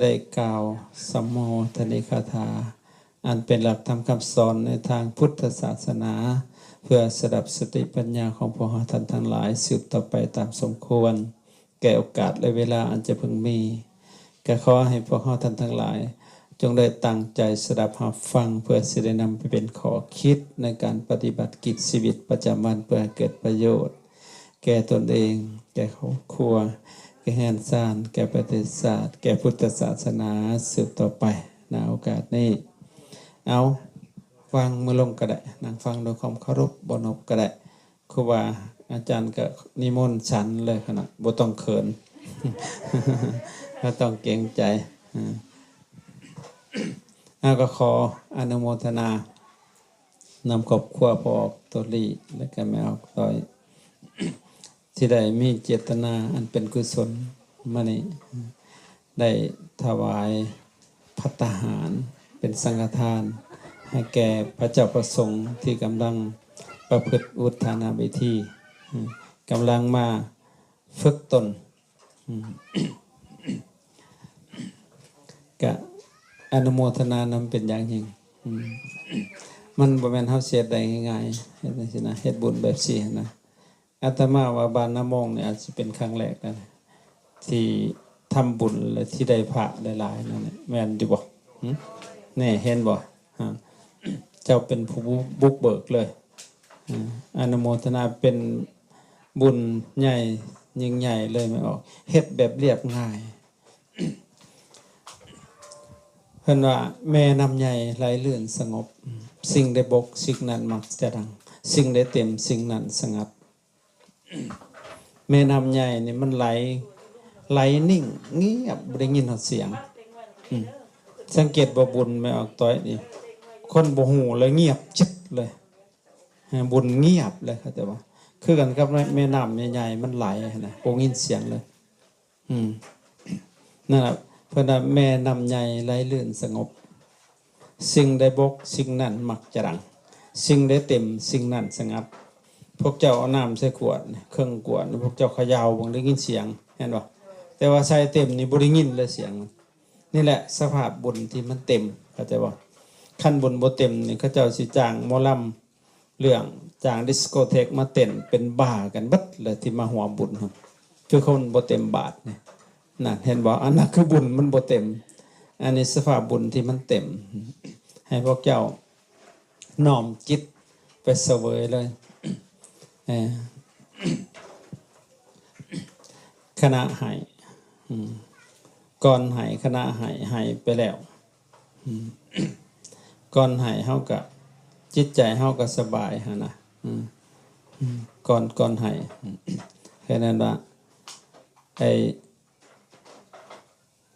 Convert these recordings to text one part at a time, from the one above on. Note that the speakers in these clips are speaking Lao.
ໄດ້ກ່າວສຳໂມທະນິກາຖາ ອັນເປັນຫຼັກທຳຄຳສອນໃນທາງພຸດທະສາສະໜາ ເພື່ອສະດັບສະຕິປັນຍາຂອງພວກເຮົາທ່ານທັງຫຼາຍ ສືບຕໍ່ໄປຕາມສົມຄວນ ແກ່ໂອກາດ ແລະ ເວລາອັນຈະເພິ່ງມີ. ກະຂໍໃຫ້ພວກເຮົາທ່ານທັງຫຼາຍ ຈົ່ງໄດ້ຕັ້ງໃຈສະດັບຮັບຟັງ ເພື່ອຊິໄດ້ນຳໄປເປັນຂໍ້ຄິດໃນການປະຕິບັດກິດຊີວິດປະຈຳວັນ ເພື່ອໃຫ້ເກີດປະໂຫຍດ ແກ່ຕົນເອງ, ແກ່ຄອບຄົວ, ແກ່ເຮືອນຊານ, ແກ່ປະເທດຊາດ, ແກ່ພຸດທະສາສະໜາສືບຕໍ່ໄປ. ນະໂອກາດນີ້ ເອົາ ວາງມືລົງກໍໄດ້, ນັ່ງຟັງດ້ວຍຄວາມເຄົາລົບ, ບໍ່ນົບກໍໄດ້. ຄູບາອາຈານກໍນິມົນສັນເລີຍຫັ້ນນະ, ບໍ່ຕ້ອງເຂີນ, ບໍ່ຕ້ອງເກງໃຈ. ເຮົາກໍຂໍອະນຸໂມທະນາ ນຳຄອບຄົວພໍ່ອອກໂຕລີ ແລະ ກໍແມ່ອອກຕ້ອຍ ທີ່ໄດ້ມີເຈດຕະນາອັນເປັນກຸສົນມານີ້ ໄດ້ຖວາຍພັດຕາຫານເປັນສັງຄະທານ ໃຫ້ແກ່ພະເຈົ້າພະສົງທີ່ກຳລັງປະພຶດວຸດທານະວິທີ ກຳລັງມາຝຶກຕົນ. ອືມ ກະອະນຸໂມທະນານຳເປັນຢ່າງຍິ່ງ. ອືມ ມັນບໍ່ແມ່ນເຮົາຊິເຮັດໄດ້ງ່າຍໆ ເຮັດຈັ່ງຊີ້ນະ, ເຮັດບຸນແບບຊີ້ຫັ້ນນະ. ອາດຕະມາວ່າບ້ານນາໂມງນີ້ອາດຊິເປັນຄັ້ງແລກນະ ທີ່ທຳບຸນ ແລະ ທີ່ໄດ້ພະຫຼາຍໆນັ້ນແຫຼະ ແມ່ນຢູ່ບໍ່? ຫຶ? ແນ່ ເຫັນບໍ່? ຮະ ເຈົ້າເປັນຜູ້ບຸກເບີກເລີຍ. ອາ ອະນຸໂມທະນາ ເປັນບຸນໃຫຍ່ ຍິ່ງໃຫຍ່ເລີຍແມ່ອອກ, ເຮັດແບບລຽບງ່າຍ. ເພິ່ນວ່າ ແມ່ນ້ຳໃຫຍ່ໄຫຼລື່ນສະຫງົບ, ສິ່ງໃດບົກ ສິ່ງນັ້ນມັກຈະດັງ, ສິ່ງໃດເຕັມ ສິ່ງນັ້ນສະຫງັດ. ແມ່ນ້ຳໃຫຍ່ນີ້ມັນໄຫຼ ໄຫຼນິ່ງ ງຽບ ບໍ່ໄດ້ຍິນຮອດສຽງ. ອືມ ສັງເກດບໍ່ ບຸນແມ່ອອກຕ້ອຍນີ້ ຄົນບໍ່ຮູ້ເລີຍ ງຽບຈຶດເລີຍ. ບຸນງຽບເລີຍ ເຂົ້າໃຈບໍ່? ຄືກັນກັບແມ່ ແມ່ນ້ຳໃຫຍ່ໆ ມັນໄຫຼຫັ້ນນະ ບໍ່ຍິນສຽງເລີຍ. ອືມ ນັ້ນລະ ເພິ່ນວ່າ ແມ່ນ້ຳໃຫຍ່ໄຫຼລື່ນສະຫງົບ, ສິ່ງໃດບົກ ສິ່ງນັ້ນມັກຈະດັງ, ສິ່ງໃດເຕັມ ສິ່ງນັ້ນສະຫງັດ. ພວກເຈົ້າເອົານ້ຳໃສ່ຂວດ ເຄິ່ງຂວດ ພວກເຈົ້າເຂົາເຍົາເບິ່ງ ໄດ້ຍິນສຽງ ເຫັນບໍ່? ແຕ່ວ່າໃສ່ເຕັມນີ້ບໍ່ໄດ້ຍິນເລີຍສຽງ. ນີ້ແຫຼະສະພາບບຸນທີ່ມັນເຕັມ ເຂົ້າໃຈບໍ່? ຄັນບຸນບໍ່ເຕັມນີ້ ເຂົາເຈົ້າຊິຈ້າງໝໍລຳເລື່ອງ ຈ້າງດິສໂກເທັກມາເຕັ້ນເປັນບ້າກັນເບິດເລີຍ ທີ່ມາຮ່ວມບຸນຫັ້ນ ຄືຄົນບໍ່ເຕັມບາດນີ້. ນັ້ນ ເຫັນບໍ່? ອັນນັ້ນຄືບຸນມັນບໍ່ເຕັມ. ອັນນີ້ສະພາບບຸນທີ່ມັນເຕັມ. ໃຫ້ພວກເຈົ້ານ້ອມຈິດໄປສະເຫວີຍເລີຍ. ເອີ ຂະນະໃຫ້ ອືມ ກ່ອນໃຫ້ ຂະນະໃຫ້ ໃຫ້ໄປແລ້ວ. ອືມ ກ່ອນໃຫ້ເຮົາກະ ຈິດໃຈເຮົາກະສະບາຍຫັ້ນນະ. ອືມ ອືມ ກ່ອນ ກ່ອນໃຫ້ ເຮັດນັ້ນວ່າ ໄອ້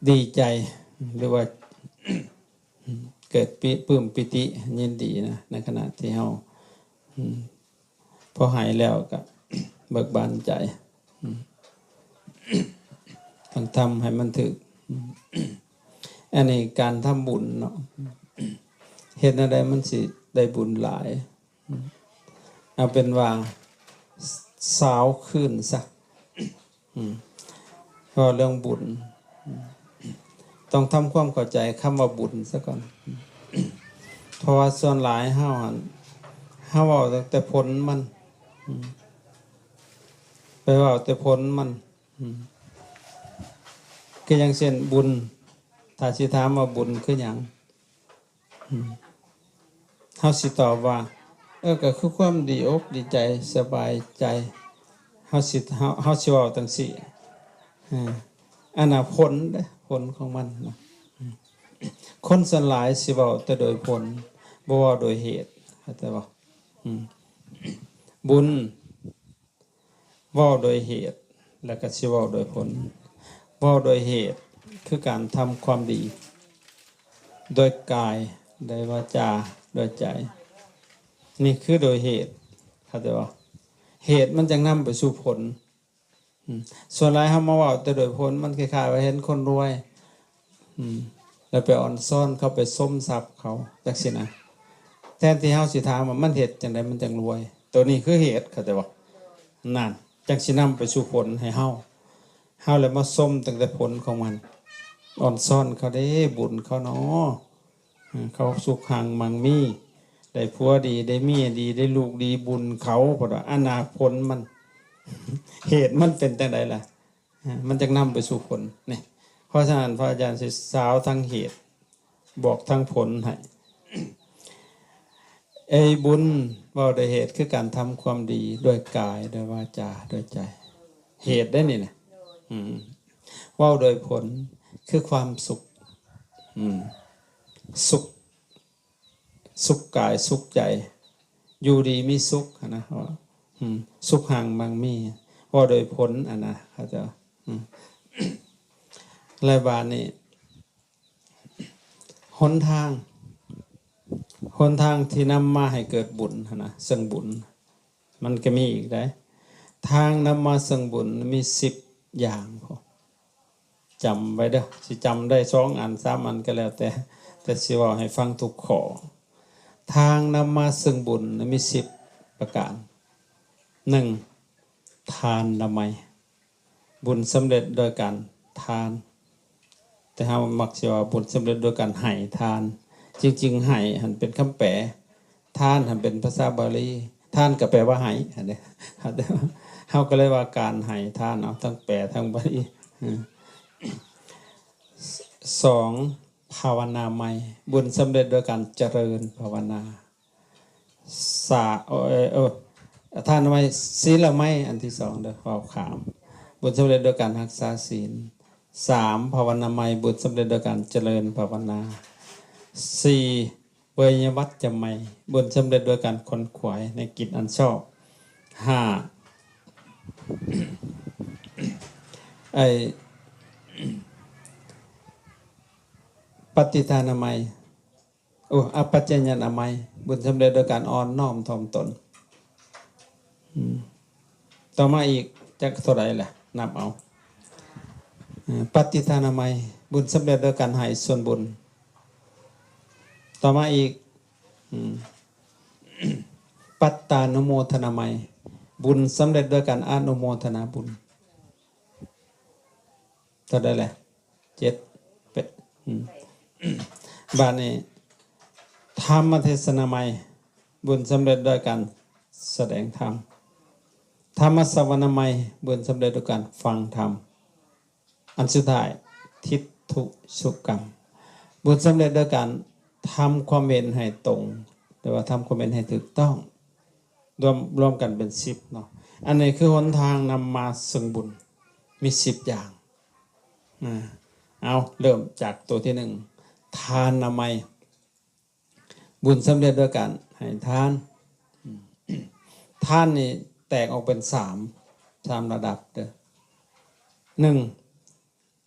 ດີໃຈ ຫຼືວ່າ ເກີດປິ ປຶ້ມປີຕິ ຍິນດີນະ ໃນຂະນະທີ່ເຮົາ ອືມ ພໍໃຫ້ແລ້ວກະເບີກບານໃຈ. ອືມ ຕ້ອງທຳໃຫ້ມັນຖືກ. ອືມ ອັນນີ້ການທຳບຸນເນາະ ເຮັດແນວໃດມັນຊິໄດ້ບຸນຫຼາຍ? ອືມ ເອົາເປັນວ່າ ຊາວຄືນຊະ. ອືມ ເວົ້າເລື່ອງບຸນ ອືມ ຕ້ອງທຳຄວາມເຂົ້າໃຈຄຳວ່າບຸນຊະກ່ອນ. ເພາະວ່າສ່ວນຫຼາຍເຮົາຫັ້ນ ເຮົາເວົ້າຕັ້ງແຕ່ຜົນມັນ ອືມ ໄປເວົ້າແຕ່ຜົນມັນ. ອືມ ຄືຢ່າງເຊັ່ນບຸນ ຖ້າຊິຖາມວ່າບຸນຄືຫຍັງ? ອືມ ເຮົາຊິຕອບວ່າ ເອີ ກໍຄືຄວາມດີອົກດີໃຈ ສະບາຍໃຈ. ເຮົາຊິ ເຮົາ ເຮົາຊິເວົ້າຈັ່ງຊີ້. ເອີ ອັນນັ້ນຜົນເດ້ ຜົນຂອງມັນນະ. ອືມ ຄົນສ່ວນຫຼາຍຊິເວົ້າແຕ່ໂດຍຜົນ ບໍ່ເວົ້າໂດຍເຫດ ເຂົ້າໃຈບໍ່? ອືມ ບຸນ ເວົ້າໂດຍເຫດ ແລ້ວກໍຊິເວົ້າໂດຍຜົນ. ເວົ້າໂດຍເຫດ ຄືການທຳຄວາມດີ ໂດຍກາຍ ໂດຍວາຈາ ໂດຍໃຈ. ນີ້ຄືໂດຍເຫດ ເຂົ້າໃຈບໍ່? ເຫດມັນຈັ່ງນຳໄປສູ່ຜົນ. ອືມ ສ່ວນຫຼາຍເຮົາມາເວົ້າແຕ່ໂດຍຜົນ ມັນຄ້າຍໆວ່າເຫັນຄົນລວຍ ອືມ ແລ້ວໄປອ່ອນຊອນເຂົາ ໄປຊົມຊັບເຂົາ ຈັກຊີ້ນະ. ແທນທີ່ເຮົາຊິຖາມວ່າມັນເຮັດຈັ່ງໃດມັນຈັ່ງລວຍ? ໂຕນີ້ຄືເຫດ ເຂົ້າໃຈບໍ່? ນັ້ນ ຈັ່ງຊິນຳໄປສູ່ຜົນໃຫ້ເຮົາ ເຮົາແລ້ວມາຊົມຕັ້ງແຕ່ຜົນຂອງມັນ. ອ່ອນຊ້ອນເຂົາເດ້ ບຸນເຂົາເນາະ. ເອີ ເຂົາສຸກຮັ່ງມັ່ງມີ ໄດ້ຜົວດີ ໄດ້ເມຍດີ ໄດ້ລູກດີ ບຸນເຂົາ. ເພາະວ່າອັນນ່າຜົນມັນ ເຫດມັນເປັນຈັ່ງໃດລະ? ເອີ ມັນຈຶ່ງນຳໄປສູ່ຜົນນີ້. ເພາະສະນັ້ນ ພະອາຈານຊິສາວທັງເຫດ ບອກທັງຜົນໃຫ້. ເອີຍ ບຸນເວົ້າໂດຍເຫດ ຄືການທຳຄວາມດີດ້ວຍກາຍ ດ້ວຍວາຈາ ດ້ວຍໃຈ. ເຫດໄດ໋ນີ້ນະ. ອືມ ເວົ້າໂດຍຜົນ ຄືຄວາມສຸກ. ອືມ ສຸກ ສຸກກາຍສຸກໃຈ ຢູ່ດີມີສຸກຫັ້ນນະ. ອືມ ສຸກຮັ່ງມັ່ງມີ ເວົ້າໂດຍຜົນຫັ້ນນະ ເຂົາເຈົ້າ. ອືມ ແລະບາດນີ້ ຫົນທາງ ຫົນທາງທີ່ນຳມາໃຫ້ເກີດບຸນຫັ້ນນະ ເຊິ່ງບຸນ ມັນກໍມີອີກໄດ໋. ທາງນຳມາເຊິ່ງບຸນມີສິບຢ່າງ. ຈຳໄວ້ເດີ ຊິຈຳໄດ້ສອງອັນ ສາມອັນກໍແລ້ວແຕ່ ແຕ່ຊິເວົ້າໃຫ້ຟັງທຸກຂໍ້. ທາງນຳມາເຊິ່ງບຸນມີສິບປະການ. ໜຶ່ງ ທານນະໄມ ບຸນສຳເລັດໂດຍການທານ. ແຕ່ເຮົາມັກຊິວ່າບຸນສຳເລັດໂດຍການໃຫ້ທານ. ຈິງໆ ໃຫ້ຫັ້ນເປັນຄຳແປ, ທານຫັ້ນເປັນພາສາບາລີ. ທານກໍແປວ່າໃຫ້ຫັ້ນເດ້. ເຮົາກໍເລີຍວ່າການໃຫ້ທານ ເອົາທັງແປທັງບາລີ. ສອງ ພາວະນາໄມ ບຸນສຳເລັດໂດຍການຈະເລີນພາວະນາ. ສາ ເອີ ເອີ ທານນະໄມ ສີລະໄມ ອັນທີສອງເດີ ເວົ້າຂ້າມ. ບຸນສຳເລັດໂດຍການຮັກສາສີນ. ສາມ ພາວະນາໄມ ບຸນສຳເລັດໂດຍການຈະເລີນພາວະນາ. ສີ່ ເວຍຍະວັດຈະໄມ ບຸນສຳເລັດໂດຍການຂົນຂວາຍໃນກິດອັນຊອບ. ຫ້າ ໄອ້ ປະຕິທານາໄມ ໂອ້ ອະປັດຈະຍະນາໄມ ບຸນສຳເລັດໂດຍການອ່ອນນ້ອມຖ່ອມຕົນ. ອືມ ຕໍ່ມາອີກ ຈັກເທົ່າໃດລະ ນັບເອົາ. ເອີ ປະຕິທານາໄມ ບຸນສຳເລັດໂດຍການໃຫ້ສ່ວນບຸນ. ຕໍ່ມາອີກ ອືມ ປັດຕານຸໂມທະນາໄມ ບຸນສຳເລັດໂດຍການອະນຸໂມທະນາບຸນ. ເທົ່າໃດລະ? ເຈັດ ແປດ ອືມ ບາດນີ້ ທຳມະເທສະນາໄມ ບຸນສຳເລັດໂດຍການສະແດງທຳ. ທຳມະສະວະນາໄມ ບຸນສຳເລັດໂດຍການຟັງທຳ. ອັນສຸດທ້າຍ ທິດທຸສຸກຳ ບຸນສຳເລັດໂດຍການທຳຄວາມເຫັນໃຫ້ຕົງ ຫຼືວ່າທຳຄວາມເຫັນໃຫ້ຖືກຕ້ອງ. ລວມ ລວມກັນເປັນສິບເນາະ. ອັນນີ້ຄືຫົນທາງນຳມາເຊິ່ງບຸນ ມີສິບຢ່າງ. ອາ ເອົາ ເລີ່ມຈາກຕົວທີໜຶ່ງ ທານນາໄມ ບຸນສຳເລັດໂດຍການໃຫ້ທານ. ທານນີ້ແຕກອອກເປັນສາມ ສາມລະດັບເດີ. ໜຶ່ງ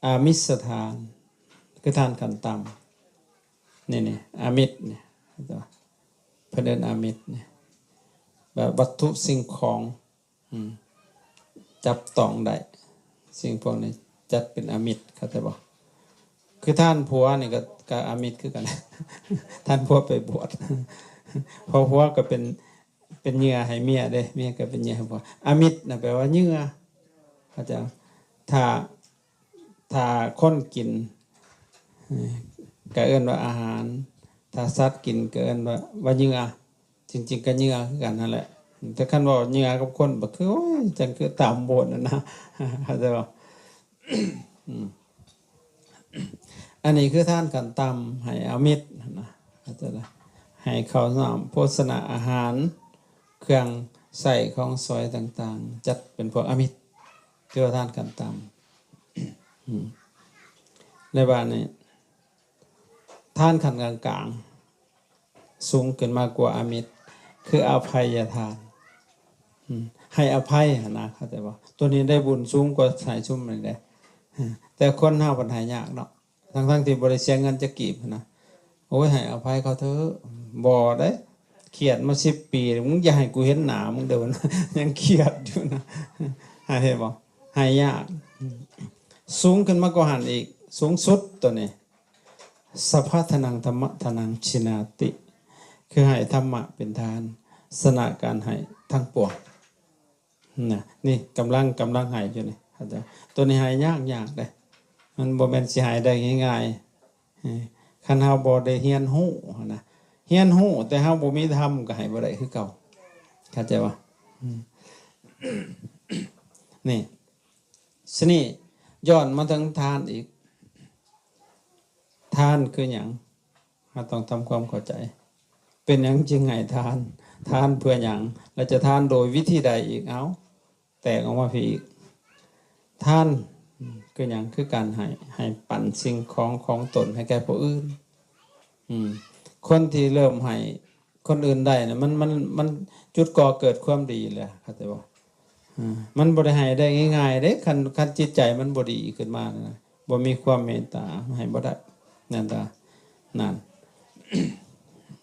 ອາມິດສະທານ ຄືທານຂັ້ນຕ່ຳ ນີ້ ນີ້ ອາມິດນີ້ ເພິ່ນເອີ້ນອາມິດນີ້ ແບບວັດຖຸສິ່ງຂອງ ອືມ ຈັບຕ້ອງໄດ້ ສິ່ງພວກນີ້ຈັດເປັນອາມິດ ເຂົ້າໃຈບໍ່? ຄືທານຜົວນີ້ກໍ ກໍອາມິດຄືກັນ ທານຜົວໄປບວດ ເພາະຜົວກໍເປັນ ເປັນເຫຍື່ອໃຫ້ເມຍເດ້ ເມຍກໍເປັນເຫຍື່ອໃຫ້ຜົວ. ອາມິດນະແປວ່າເຫຍື່ອ ເຂົາໃຈ. ຖ້າ ຖ້າຄົນກິນ ເອີ ກໍເອີ້ນວ່າອາຫານ, ຖ້າສັດກິນກໍເອີ້ນວ່າ ວ່າເຫຍື່ອ. ຈິງໆກໍເຫຍື່ອຄືກັນຫັ້ນແຫຼະ, ແຕ່ຄັນເວົ້າເຫຍື່ອກັບຄົນ ບັດຄື ໂອ້ຍ ຈັ່ງຄືຕາມໂບດຫັ້ນນະ ເຂົ້າໃຈບໍ່? ອືມ ອັນນີ້ຄືທານຂັ້ນຕ່ຳ ໃຫ້ອາມິດຫັ້ນນະ ເຂົ້າໃຈລະ? ໃຫ້ເຂົ້ານ້ຳ ໂພຊະນະອາຫານ ເຄື່ອງໃຊ້ຂອງສອຍຕ່າງໆ ຈັດເປັນພວກອາມິດ ຖືວ່າທານຂັ້ນຕ່ຳ. ອືມ ແລະບາດນີ້ ທານຂັ້ນກາງໆ ສູງຂຶ້ນມາກວ່າອາມິດ ຄືອະໄພຍະທານ. ອືມ ໃຫ້ອະໄພຫັ້ນນະ ເຂົ້າໃຈບໍ່? ຕົວນີ້ໄດ້ບຸນສູງກວ່າໃຫ້ຊຸມນີ້ເດ້. ແຕ່ຄົນເຮົາມັນໃຫ້ຍາກເນາະ ທັງໆທີ່ບໍ່ໄດ້ເສຍເງິນຈັກກີບຫັ້ນນະ. ໂອ້ຍ ໃຫ້ອະໄພເຂົາເຖາະ. ບໍ່ໄດ້ ຄຽດມາສິບປີ ມຶງຢ່າໃຫ້ກູເຫັນໜ້າມຶງເດີ ຍັງຄຽດຢູ່ນະ. ໃຫ້ເຫັນບໍ່? ໃຫ້ຍາກ. ສູງຂຶ້ນມາກວ່າຫັ້ນອີກ ສູງສຸດຕົວນີ້ ສະພະທານັງທຳມະທານັງຊິນາຕິ ຄືໃຫ້ທຳມະເປັນທານ ຊະນະການໃຫ້ທັງປວງນະ. ນີ້ກຳລັງ ກຳລັງໃຫ້ຢູ່ນີ້ ເຂົ້າໃຈ? ຕົວນີ້ໃຫ້ຍາກໆເດ້. ມັນບໍ່ແມ່ນຊິໃຫ້ໄດ້ງ່າຍໆ. ເອີ ຄັນເຮົາບໍ່ໄດ້ຮຽນຮູ້ຫັ້ນນະ ຮຽນຮູ້ແຕ່ເຮົາບໍ່ມີທຳກໍໃຫ້ບໍ່ໄດ້ຄືເກົ່າ. ເຂົ້າໃຈບໍ່? ອືມ ນີ້ ສະນີ້ ຍ້ອນມາເຖິງທານອີກ. ທານຄືຫຍັງ? ເຮົາຕ້ອງທຳຄວາມເຂົ້າໃຈ. ເປັນຫຍັງຈຶ່ງໃຫ້ທານ? ທານເພື່ອຫຍັງ? ແລະ ຈະທານໂດຍວິທີໃດອີກ? ເອົາ ແຕກອອກມາພີ້ອີກ. ທານຄືຫຍັງ? ຄືການໃຫ້ ໃຫ້ປັນສິ່ງຂອງຂອງຕົນໃຫ້ແກ່ຜູ້ອື່ນ. ອືມ ຄົນທີ່ເລີ່ມໃຫ້ຄົນອື່ນໄດ້ນະ ມັນ ມັນ ມັນຈຸດກໍ່ເກີດຄວາມດີແຫຼະ ເຂົ້າໃຈບໍ່? ອືມ ມັນບໍ່ໄດ້ໃຫ້ໄດ້ງ່າຍໆເດ້ ຄັນ ຄັນຈິດໃຈມັນບໍ່ດີຂຶ້ນມານະ ບໍ່ມີຄວາມເມດຕາ ໃຫ້ບໍ່ໄດ້ ນັ້ນຕາ ນັ້ນ.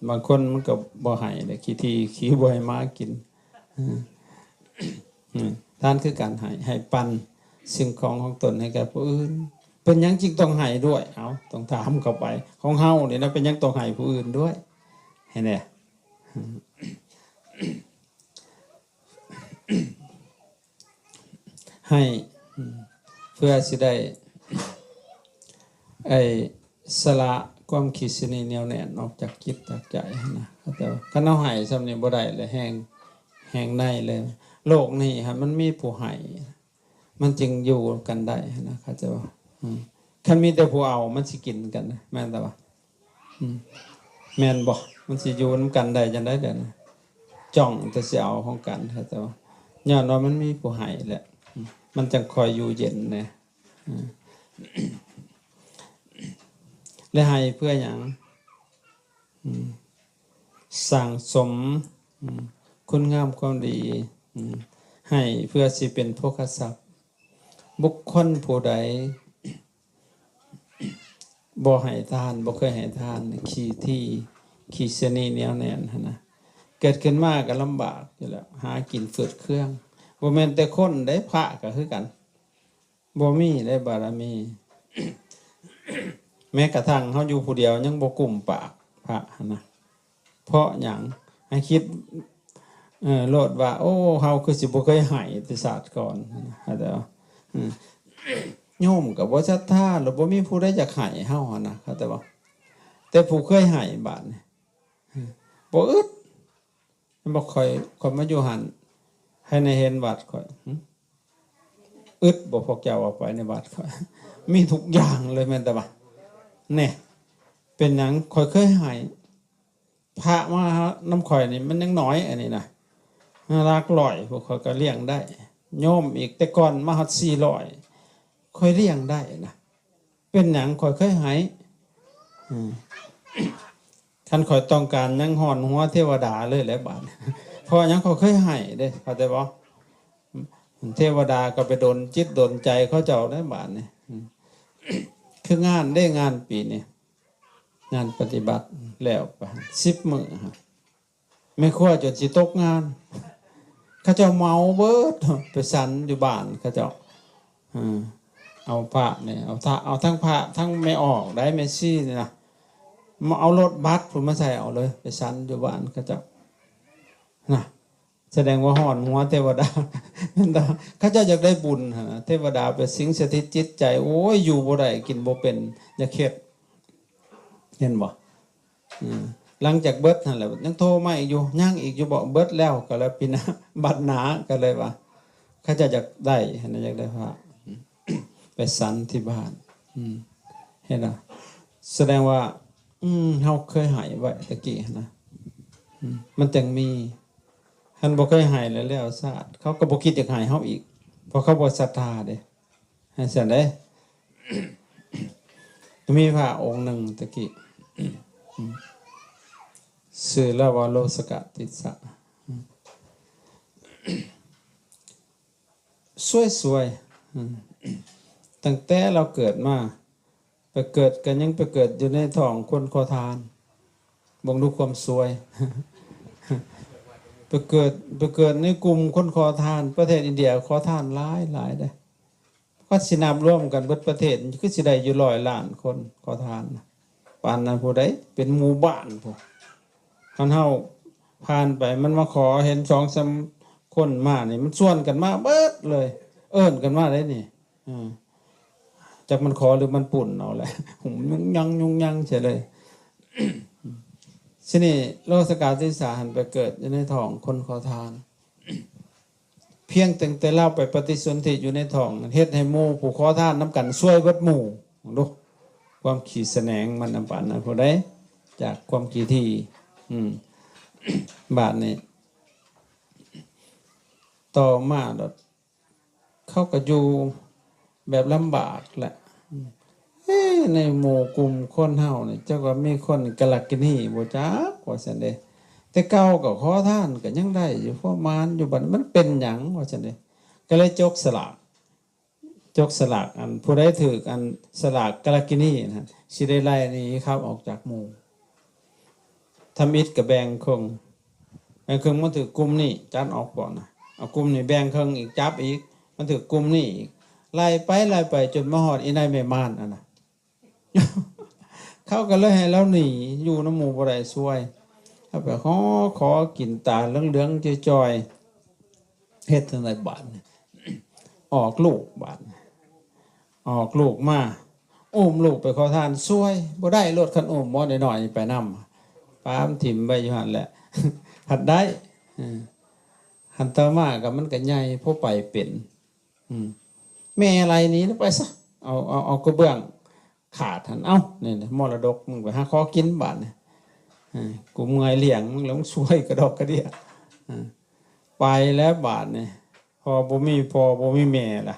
ບາງຄົນມັນກໍບໍ່ໃຫ້ເດ້ ຂີ້ຖີ່ ຂີ້ບໍ່ໃຫ້ໝາກິນ. ອືມ ອືມ ທານຄືການໃຫ້ ໃຫ້ປັນສິ່ງຂອງຂອງຕົນໃຫ້ແກ່ຜູ້ອື່ນ. ເປັນຫຍັງຈຶ່ງຕ້ອງໃຫ້ດ້ວຍ? ເອົາ ຕ້ອງຖາມເຂົ້າໄປ ຂອງເຮົານີ້ນະ ເປັນຫຍັງຕ້ອງໃຫ້ຜູ້ອື່ນດ້ວຍ? ເຫັນແດ່ ໃຫ້ ເພື່ອຊິໄດ້ ໄອ້ ສະຫຼະຄວາມຂີ້ສະໜີໜຽວແໜ້ນອອກຈາກຈິດຈາກໃຈຫັ້ນນະ. ເຂົ້າໃຈບໍ່? ຄັນເຮົາໃຫ້ຊ່ຳນີ້ບໍ່ໄດ້ແລ້ວ ແຮງ ແຮງໃນເລີຍ. ໂລກນີ້ຫັ້ນມັນມີຜູ້ໃຫ້ ມັນຈຶ່ງຢູ່ກັນໄດ້ຫັ້ນນະ ເຂົ້າໃຈບໍ່? ອືມ ຄັນມີແຕ່ຜູ້ເອົາ ມັນຊິກິນກັນ ແມ່ນແຕ່ວ່າ ອືມ ແມ່ນບໍ່? ມັນຊິຢູ່ນຳກັນໄດ້ຈັ່ງໃດເດ? ຈ້ອງແຕ່ຊິເອົາຂອງກັນ ເຂົ້າໃຈບໍ່? ຍ້ອນວ່າມັນມີຜູ້ໃຫ້ແຫຼະ ອືມ ມັນຈັ່ງຄ່ອຍຢູ່ເຢັນແດ່. ອືມ ແລະ ໃຫ້ເພື່ອຫຍັງ? ອືມ ສ້າງສົມ ອືມ ຄຸນງາມຄວາມດີ ອືມ ໃຫ້ເພື່ອຊິເປັນໂພຄະຊັບ. ບຸກຄົນຜູ້ໃດບໍ່ໃຫ້ທານ ບໍ່ເຄີຍໃຫ້ທານ ຂີ້ຖີ່ ຂີ້ສະໜີໜຽວແໜ້ນຫັ້ນນະ ເກີດຂຶ້ນມາກໍລຳບາກຢູ່ແລ້ວ ຫາກິນຝືດເຄືອງ. ບໍ່ແມ່ນແຕ່ຄົນເດ້ ພະກໍຄືກັນ. ບໍ່ມີໄດ້ບາລະມີ ແມ້ກະທັ່ງເຮົາຢູ່ຜູ້ດຽວຍັງບໍ່ກຸ້ມປາກພະຫັ້ນນະ. ເພາະຫຍັງ? ໃຫ້ຄິດ ເອີ ໂລດວ່າ ໂອ້ ເຮົາຄືຊິບໍ່ເຄີຍໃຫ້ແຕ່ຊາດກ່ອນຫັ້ນນະ. ເຂົ້າໃຈບໍ່? ອືມ ໂຍມກໍບໍ່ສັດທາ ແລ້ວບໍ່ມີຜູ້ໃດຢາກໃຫ້ເຮົາຫັ້ນນະ. ເຂົ້າໃຈບໍ່? ແຕ່ຜູ້ເຄີຍໃຫ້ບາດນີ້ ອືມ ບໍ່ອຶດ. ແມ່ນບໍ່? ຂ້ອຍ ຂ້ອຍມາຢູ່ຫັ້ນ ໃຜແນເຫັນວັດຂ້ອຍ? ຫຶ? ອຶດບໍ່ພວກເຈົ້າເອົາໄປໃນວັດຂ້ອຍ? ມີທຸກຢ່າງເລີຍແມ່ນແຕ່ວ່າ ແນ່ ເປັນຫຍັງ? ຂ້ອຍເຄີຍໃຫ້ ພະມານຳຂ້ອຍນີ້ມັນຍັງໜ້ອຍ ອັນນີ້ນະ ຫຼັກຮ້ອຍ ພວກຂ້ອຍກໍລ້ຽງໄດ້. ໂຍມອີກ ແຕ່ກ່ອນມາຮອດສີ່ຮ້ອຍ ຂ້ອຍລ້ຽງໄດ້ນະ. ເປັນຫຍັງ? ຂ້ອຍເຄີຍໃຫ້. ອືມ ຄັນຂ້ອຍຕ້ອງການຫຍັງ ຮ້ອນຫົວເທວະດາເລີຍແຫຼະບາດ. ເພາະຫຍັງ? ຂ້ອຍເຄີຍໃຫ້ເດ້ ເຂົ້າໃຈບໍ່? ເທວະດາກໍໄປດົນຈິດດົນໃຈເຂົາເຈົ້າໄດ້ບາດນີ້. ອືມ ຄືງານເດ້ ງານປີນີ້ ງານປະຕິບັດແລ້ວໄປສິບມື້ ແມ່ຄົວຈົນຊິຕົກງານ ເຂົາເຈົ້າເໝົາເບິດ ໄປສັນຢູ່ບ້ານເຂົາເຈົ້າ. ເອີ ເອົາພະນີ້ ເອົາທະ ເອົາທັງພະທັງແມ່ອອກໄດ້ ແມ່ຊີນີ້ນະ ມາເອົາລົດບັສພຸ້ນມາໃສ່ເອົາເລີຍ ໄປສັນຢູ່ບ້ານເຂົາເຈົ້ານະ. ສະແດງວ່າຮ້ອນຫົວເທວະດາ ເຂົາເຈົ້າຢາກໄດ້ບຸນຫັ້ນນະ ເທວະດາໄປສິງສະຖິດຈິດໃຈ. ໂອ້ຍ ຢູ່ບໍ່ໄດ້ ກິນບໍ່ເປັນ ຢາກເຮັດ ເຫັນບໍ່? ອືມ ຫຼັງຈາກເບິດຫັ້ນແຫຼະ ຍັງໂທມາອີກຢູ່ ຍັງອີກຢູ່ບໍ? ເບິດແລ້ວກໍແລ້ວ ປີໜ້າ ບັດໜ້າ ກໍເລີຍວ່າ ເຂົາເຈົ້າຢາກໄດ້ຫັ້ນນະ ຢາກໄດ້ພະ ໄປສັນທີ່ບ້ານ. ອືມ ເຫັນບໍ່? ສະແດງວ່າ ອືມ ເຮົາເຄີຍໃຫ້ໄວ້ຕະກີ້ຫັ້ນນະ ອືມ ມັນຈັ່ງມີ. ຄັນບໍ່ເຄີຍໃຫ້ແລ້ວ ແລ້ວຊາດ ເຂົາກໍບໍ່ຄິດຢາກໃຫ້ເຮົາອີກ ເພາະເຂົາບໍ່ສັດທາເດ້. ໃຫ້ຊັ້ນເດ້ ມີພະອົງໜຶ່ງຕະກີ້ ຊື່ລາວາໂລສະກະຕິດສະ ສວຍໆ ອືມ ຕັ້ງແຕ່ລາວເກີດມາ ໄປເກີດກໍຍັງໄປເກີດຢູ່ໃນທ້ອງຄົນຂໍທານ. ເບິ່ງດູຄວາມຊວຍ ໄປເກີດ ໄປເກີດໃນກຸ່ມຄົນຂໍທານ. ປະເທດອິນເດຍຂໍທານຫຼາຍໆເດ້. ຄັນຊິນັບລວມກັນເບິດປະເທດ ຄືຊິໄດ້ຢູ່ຮ້ອຍລ້ານຄົນຂໍທານນະ. ປານນັ້ນພຸ້ນໃດ ເປັນໝູ່ບ້ານພຸ້ນ. ຄັນເຮົາຜ່ານໄປ ມັນມາຂໍເຫັນສອງສາມຄົນມານີ້ ມັນຊວນກັນມາເບິດເລີຍ ເອີ້ນກັນມາໄດ໋ນີ້. ເອີ ຈັກມັນຂໍຫຼືມັນປຸ້ນເອົາແຫຼະ ຫຸ້ມຍຸງຍັງຍຸງຍັງເສຍເລີຍ. ທີນີ້ໂລສະກາຕິສາຫັ້ນໄປເກີດຢູ່ໃນທ້ອງຄົນຂໍທານ. ພຽງຕັ້ງແຕ່ລາວໄປປະຕິສົນທິຢູ່ໃນທ້ອງ ເຮັດໃຫ້ໝູ່ຜູ້ຂໍທານນຳກັນຊວຍເບິດໝູ່. ເບິ່ງດູ ຄວາມຂີ້ສະແໜງມັນນຳປານນັ້ນ ຜູ້ໃດຈາກຄວາມຂີ້ຖີ່. ອືມ ບາດນີ້ ຕໍ່ມາໂລດ ເຂົາກໍຢູ່ແບບລຳບາກແຫຼະ. ເອີ ໃນໝູ່ກຸ່ມຄົນເຮົານີ້ ຈັກວ່າມີຄົນກາລະກິນີບໍ່ຈັກ ວ່າຊັ້ນເດ້. ແຕ່ເກົ່າກໍຂໍທານກໍຍັງໄດ້ຢູ່ ພໍມານຢູ່ ບັດນີ້ມັນເປັນຫຍັງ ວ່າຊັ້ນເດ້. ກໍເລີຍຈົກສະຫຼາກ ຈົກສະຫຼາກ ອັນຜູ້ໃດຖືກອັນສະຫຼາກກາລະກິນີນະ ຊິໄດ້ໄລ່ໜີຄັບອອກຈາກໝູ່. ທຳອິດກໍແບ່ງເຄິ່ງ ແບ່ງເຄິ່ງ ມັນຖືກກຸ່ມນີ້ ຈັດອອກກ່ອນນະ ເອົາກຸ່ມນີ້ແບ່ງເຄິ່ງອີກ ຈັບອີກ ມັນຖືກກຸ່ມນີ້ອີກ ໄລ່ໄປໄລ່ໄປຈົນມາຮອດອີນາຍແມ່ມ່ານຫັ້ນນະ. ເຂົາກໍເລີຍໃຫ້ລາວໜີ ຢູ່ນຳໝູ່ບໍ່ໄດ້ ຊວຍ ເອົາໄປຫໍຂໍກິນ ຕາເຫຼືອງໆຈ່ອຍໆ. ເຮັດຈັ່ງໃດບາດນີ້? ອອກລູກບາດນີ້ ອອກລູກມາ ອຸ້ມລູກໄປຂໍທານ ຊວຍບໍ່ໄດ້ໂລດ. ຄັນອຸ້ມໝໍນ້ອຍໆໄປນຳ ປາມຖິ້ມໄວ້ຢູ່ຫັ້ນແຫຼະ ພັດໄດ້. ເອີ ຫັ້ນຕໍ່ມາກໍມັນກໍໃຫຍ່ພໍໄປເປັນ ອືມ ແມ່ໄລ່ໜີໄປຊະ ເອົາ ເອົາ ເອົາກະເບື້ອງຂາດຫັ້ນ ເອົາ ນີ້ ນີ້ ມໍລະດົກ ມຶງໄປຫາຂໍກິນບາດນີ້ ເອີ ກູເມື່ອຍລ້ຽງມຶງແລ້ວ ມຶງຊວຍກະດອກກະເດຍ ເອີ ໄປແລ້ວບາດນີ້ ພໍ່ບໍ່ມີພໍ່ບໍ່ມີແມ່ລະ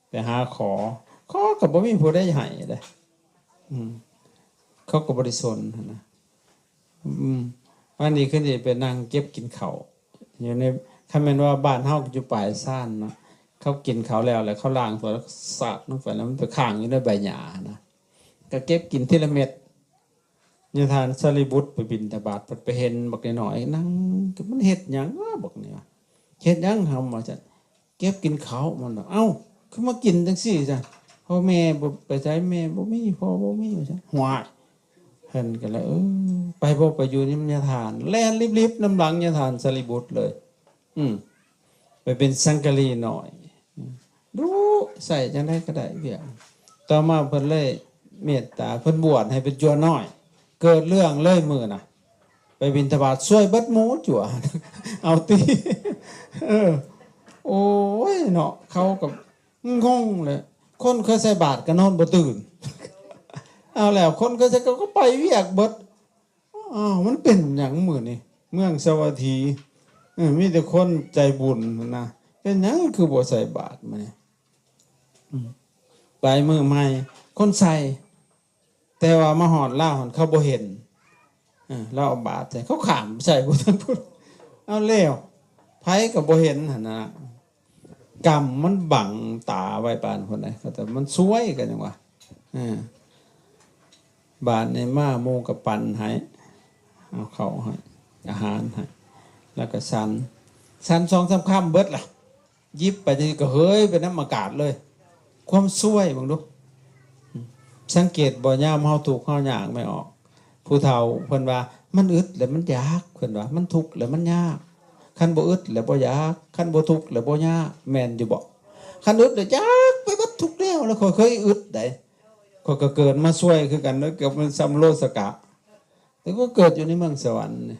ໄປຫາຂໍ ຂໍກໍບໍ່ມີຜູ້ໃດໃຫ້ເດ້. ອືມ ເຂົາກໍບໍ່ໄດ້ສົນຫັ້ນນະ. ອືມ ອັນນີ້ຄືຊິໄປນັ່ງເກັບກິນເຂົ້າຢູ່ໃນ ຄັນແມ່ນວ່າບ້ານເຮົາຢູ່ປາຍຊານເນາະ ເຂົາກິນເຂົ້າແລ້ວ ແລ້ວເຂົາລ້າງຖ້ວຍ ແລ້ວສາດລົງໄປ ແລ້ວມັນໄປຄ້າງຢູ່ໃນໃບຫຍ້ານະ ກໍເກັບກິນທີລະເມັດ. ຍາທ່ານສາລີບຸດໄປບິນທະບາດ ເພິ່ນໄປເຫັນບັກນ້ອຍໆນັ່ງ ມັນເຮັດຫຍັງວະບັກນີ້ວະ ເຮັດຫຍັງຫຳ ວ່າຊັ້ນ. ເກັບກິນເຂົ້າ ມັນວ່າ ເອົ້າ ຄືມາກິນຈັ່ງຊີ້ຊັ້ນ ພໍ່ແມ່ບໍ່ໄປໃສ ແມ່ບໍ່ມີ ພໍ່ບໍ່ມີ ວ່າຊັ້ນ. ຫວາຍ ເພິ່ນກໍເລີຍ ເອີ ໄປບໍ່ ໄປຢູ່ນຳຍາທ່ານ ແລ່ນລິບໆນຳຫຼັງຍາທ່ານສາລີບຸດເລີຍ. ອືມ ໄປເປັນສັງກະລີນ້ອຍ ອືມ ດຸ ໃຊ້ຈັ່ງໃດກໍໄດ້ວຽກ. ຕໍ່ມາເພິ່ນເລີຍເມດຕາ ເພິ່ນບວດໃຫ້ເປັນຈົວນ້ອຍ ເກີດເລື່ອງເລີຍມື້ນະ ໄປບິນທະບາດ ຊວຍເບິດໝູ່ຈົວ ເອົາຕິ ເອີ ໂອ້ຍເນາະ ເຂົາກໍງົງແຫຼະ ຄົນເຄີຍໃສ່ບາດກໍນອນບໍ່ຕື່ນ ເອົາແລ້ວ ຄົນເຄີຍໃສ່ ເຂົາກໍໄປວຽກເບິດ. ອ້າວ ມັນເປັນຫຍັງມື້ນີ້ ເມືອງສາວັດຖີ ເອີ ມີແຕ່ຄົນໃຈບຸນຫັ້ນນະ ເປັນຫຍັງຄືບໍ່ໃສ່ບາດມື້ນີ້? ອືມ ໄປມື້ໃໝ່ ຄົນໃສ່ ແຕ່ວ່າມາຮອດລາວຫັ້ນ ເຂົາບໍ່ເຫັນ ເອີ ລາວເອົາບາດໃສ່ ເຂົາຂ້າມໃສ່ຜູ້ທັງພຸ້ນ ເອົາແລ້ວ ໃຜກໍບໍ່ເຫັນຫັ້ນນະ ກຳມັນບັງຕາໄວ້ປານພຸ້ນໃດ ເຂົາແຕ່ມັນຊວຍກັນຫຍັງວະ ເອີ ບາດນີ້ມາໝູ່ກໍປັນໃຫ້ ເອົາເຂົ້າໃຫ້ ອາຫານໃຫ້ ແລ້ວກໍສັນ ສັນສອງສາມຄຳເບິດລະ ຢິບໄປຈັ່ງຊີ້ກໍເຫີຍໄປນຳອາກາດເລີຍ ຄວາມຊວຍເບິ່ງດູ. ສັງເກດບໍ່ ຍາມເຮົາທຸກເຮົາຍາກ ແມ່ອອກ ຜູ້ເຖົ້າເພິ່ນວ່າ ມັນອຶດແລ້ວມັນຢາກ ເພິ່ນວ່າ ມັນທຸກແລ້ວມັນຍາກ ຄັນບໍ່ອຶດແລ້ວບໍ່ຢາກ ຄັນບໍ່ທຸກແລ້ວບໍ່ຍາກ ແມ່ນຢູ່ບໍ່? ຄັນອຶດແລ້ວຢາກໄປເບິດທຸກແນວ ແລ້ວຂ້ອຍເຄີຍອຶດໃດ ຂ້ອຍກໍເກີດມາຊວຍຄືກັນເດີ ເກີດມາສ່ຳໂລສະກະ ແຕ່ກໍເກີດຢູ່ໃນເມືອງສະຫວັນນີ້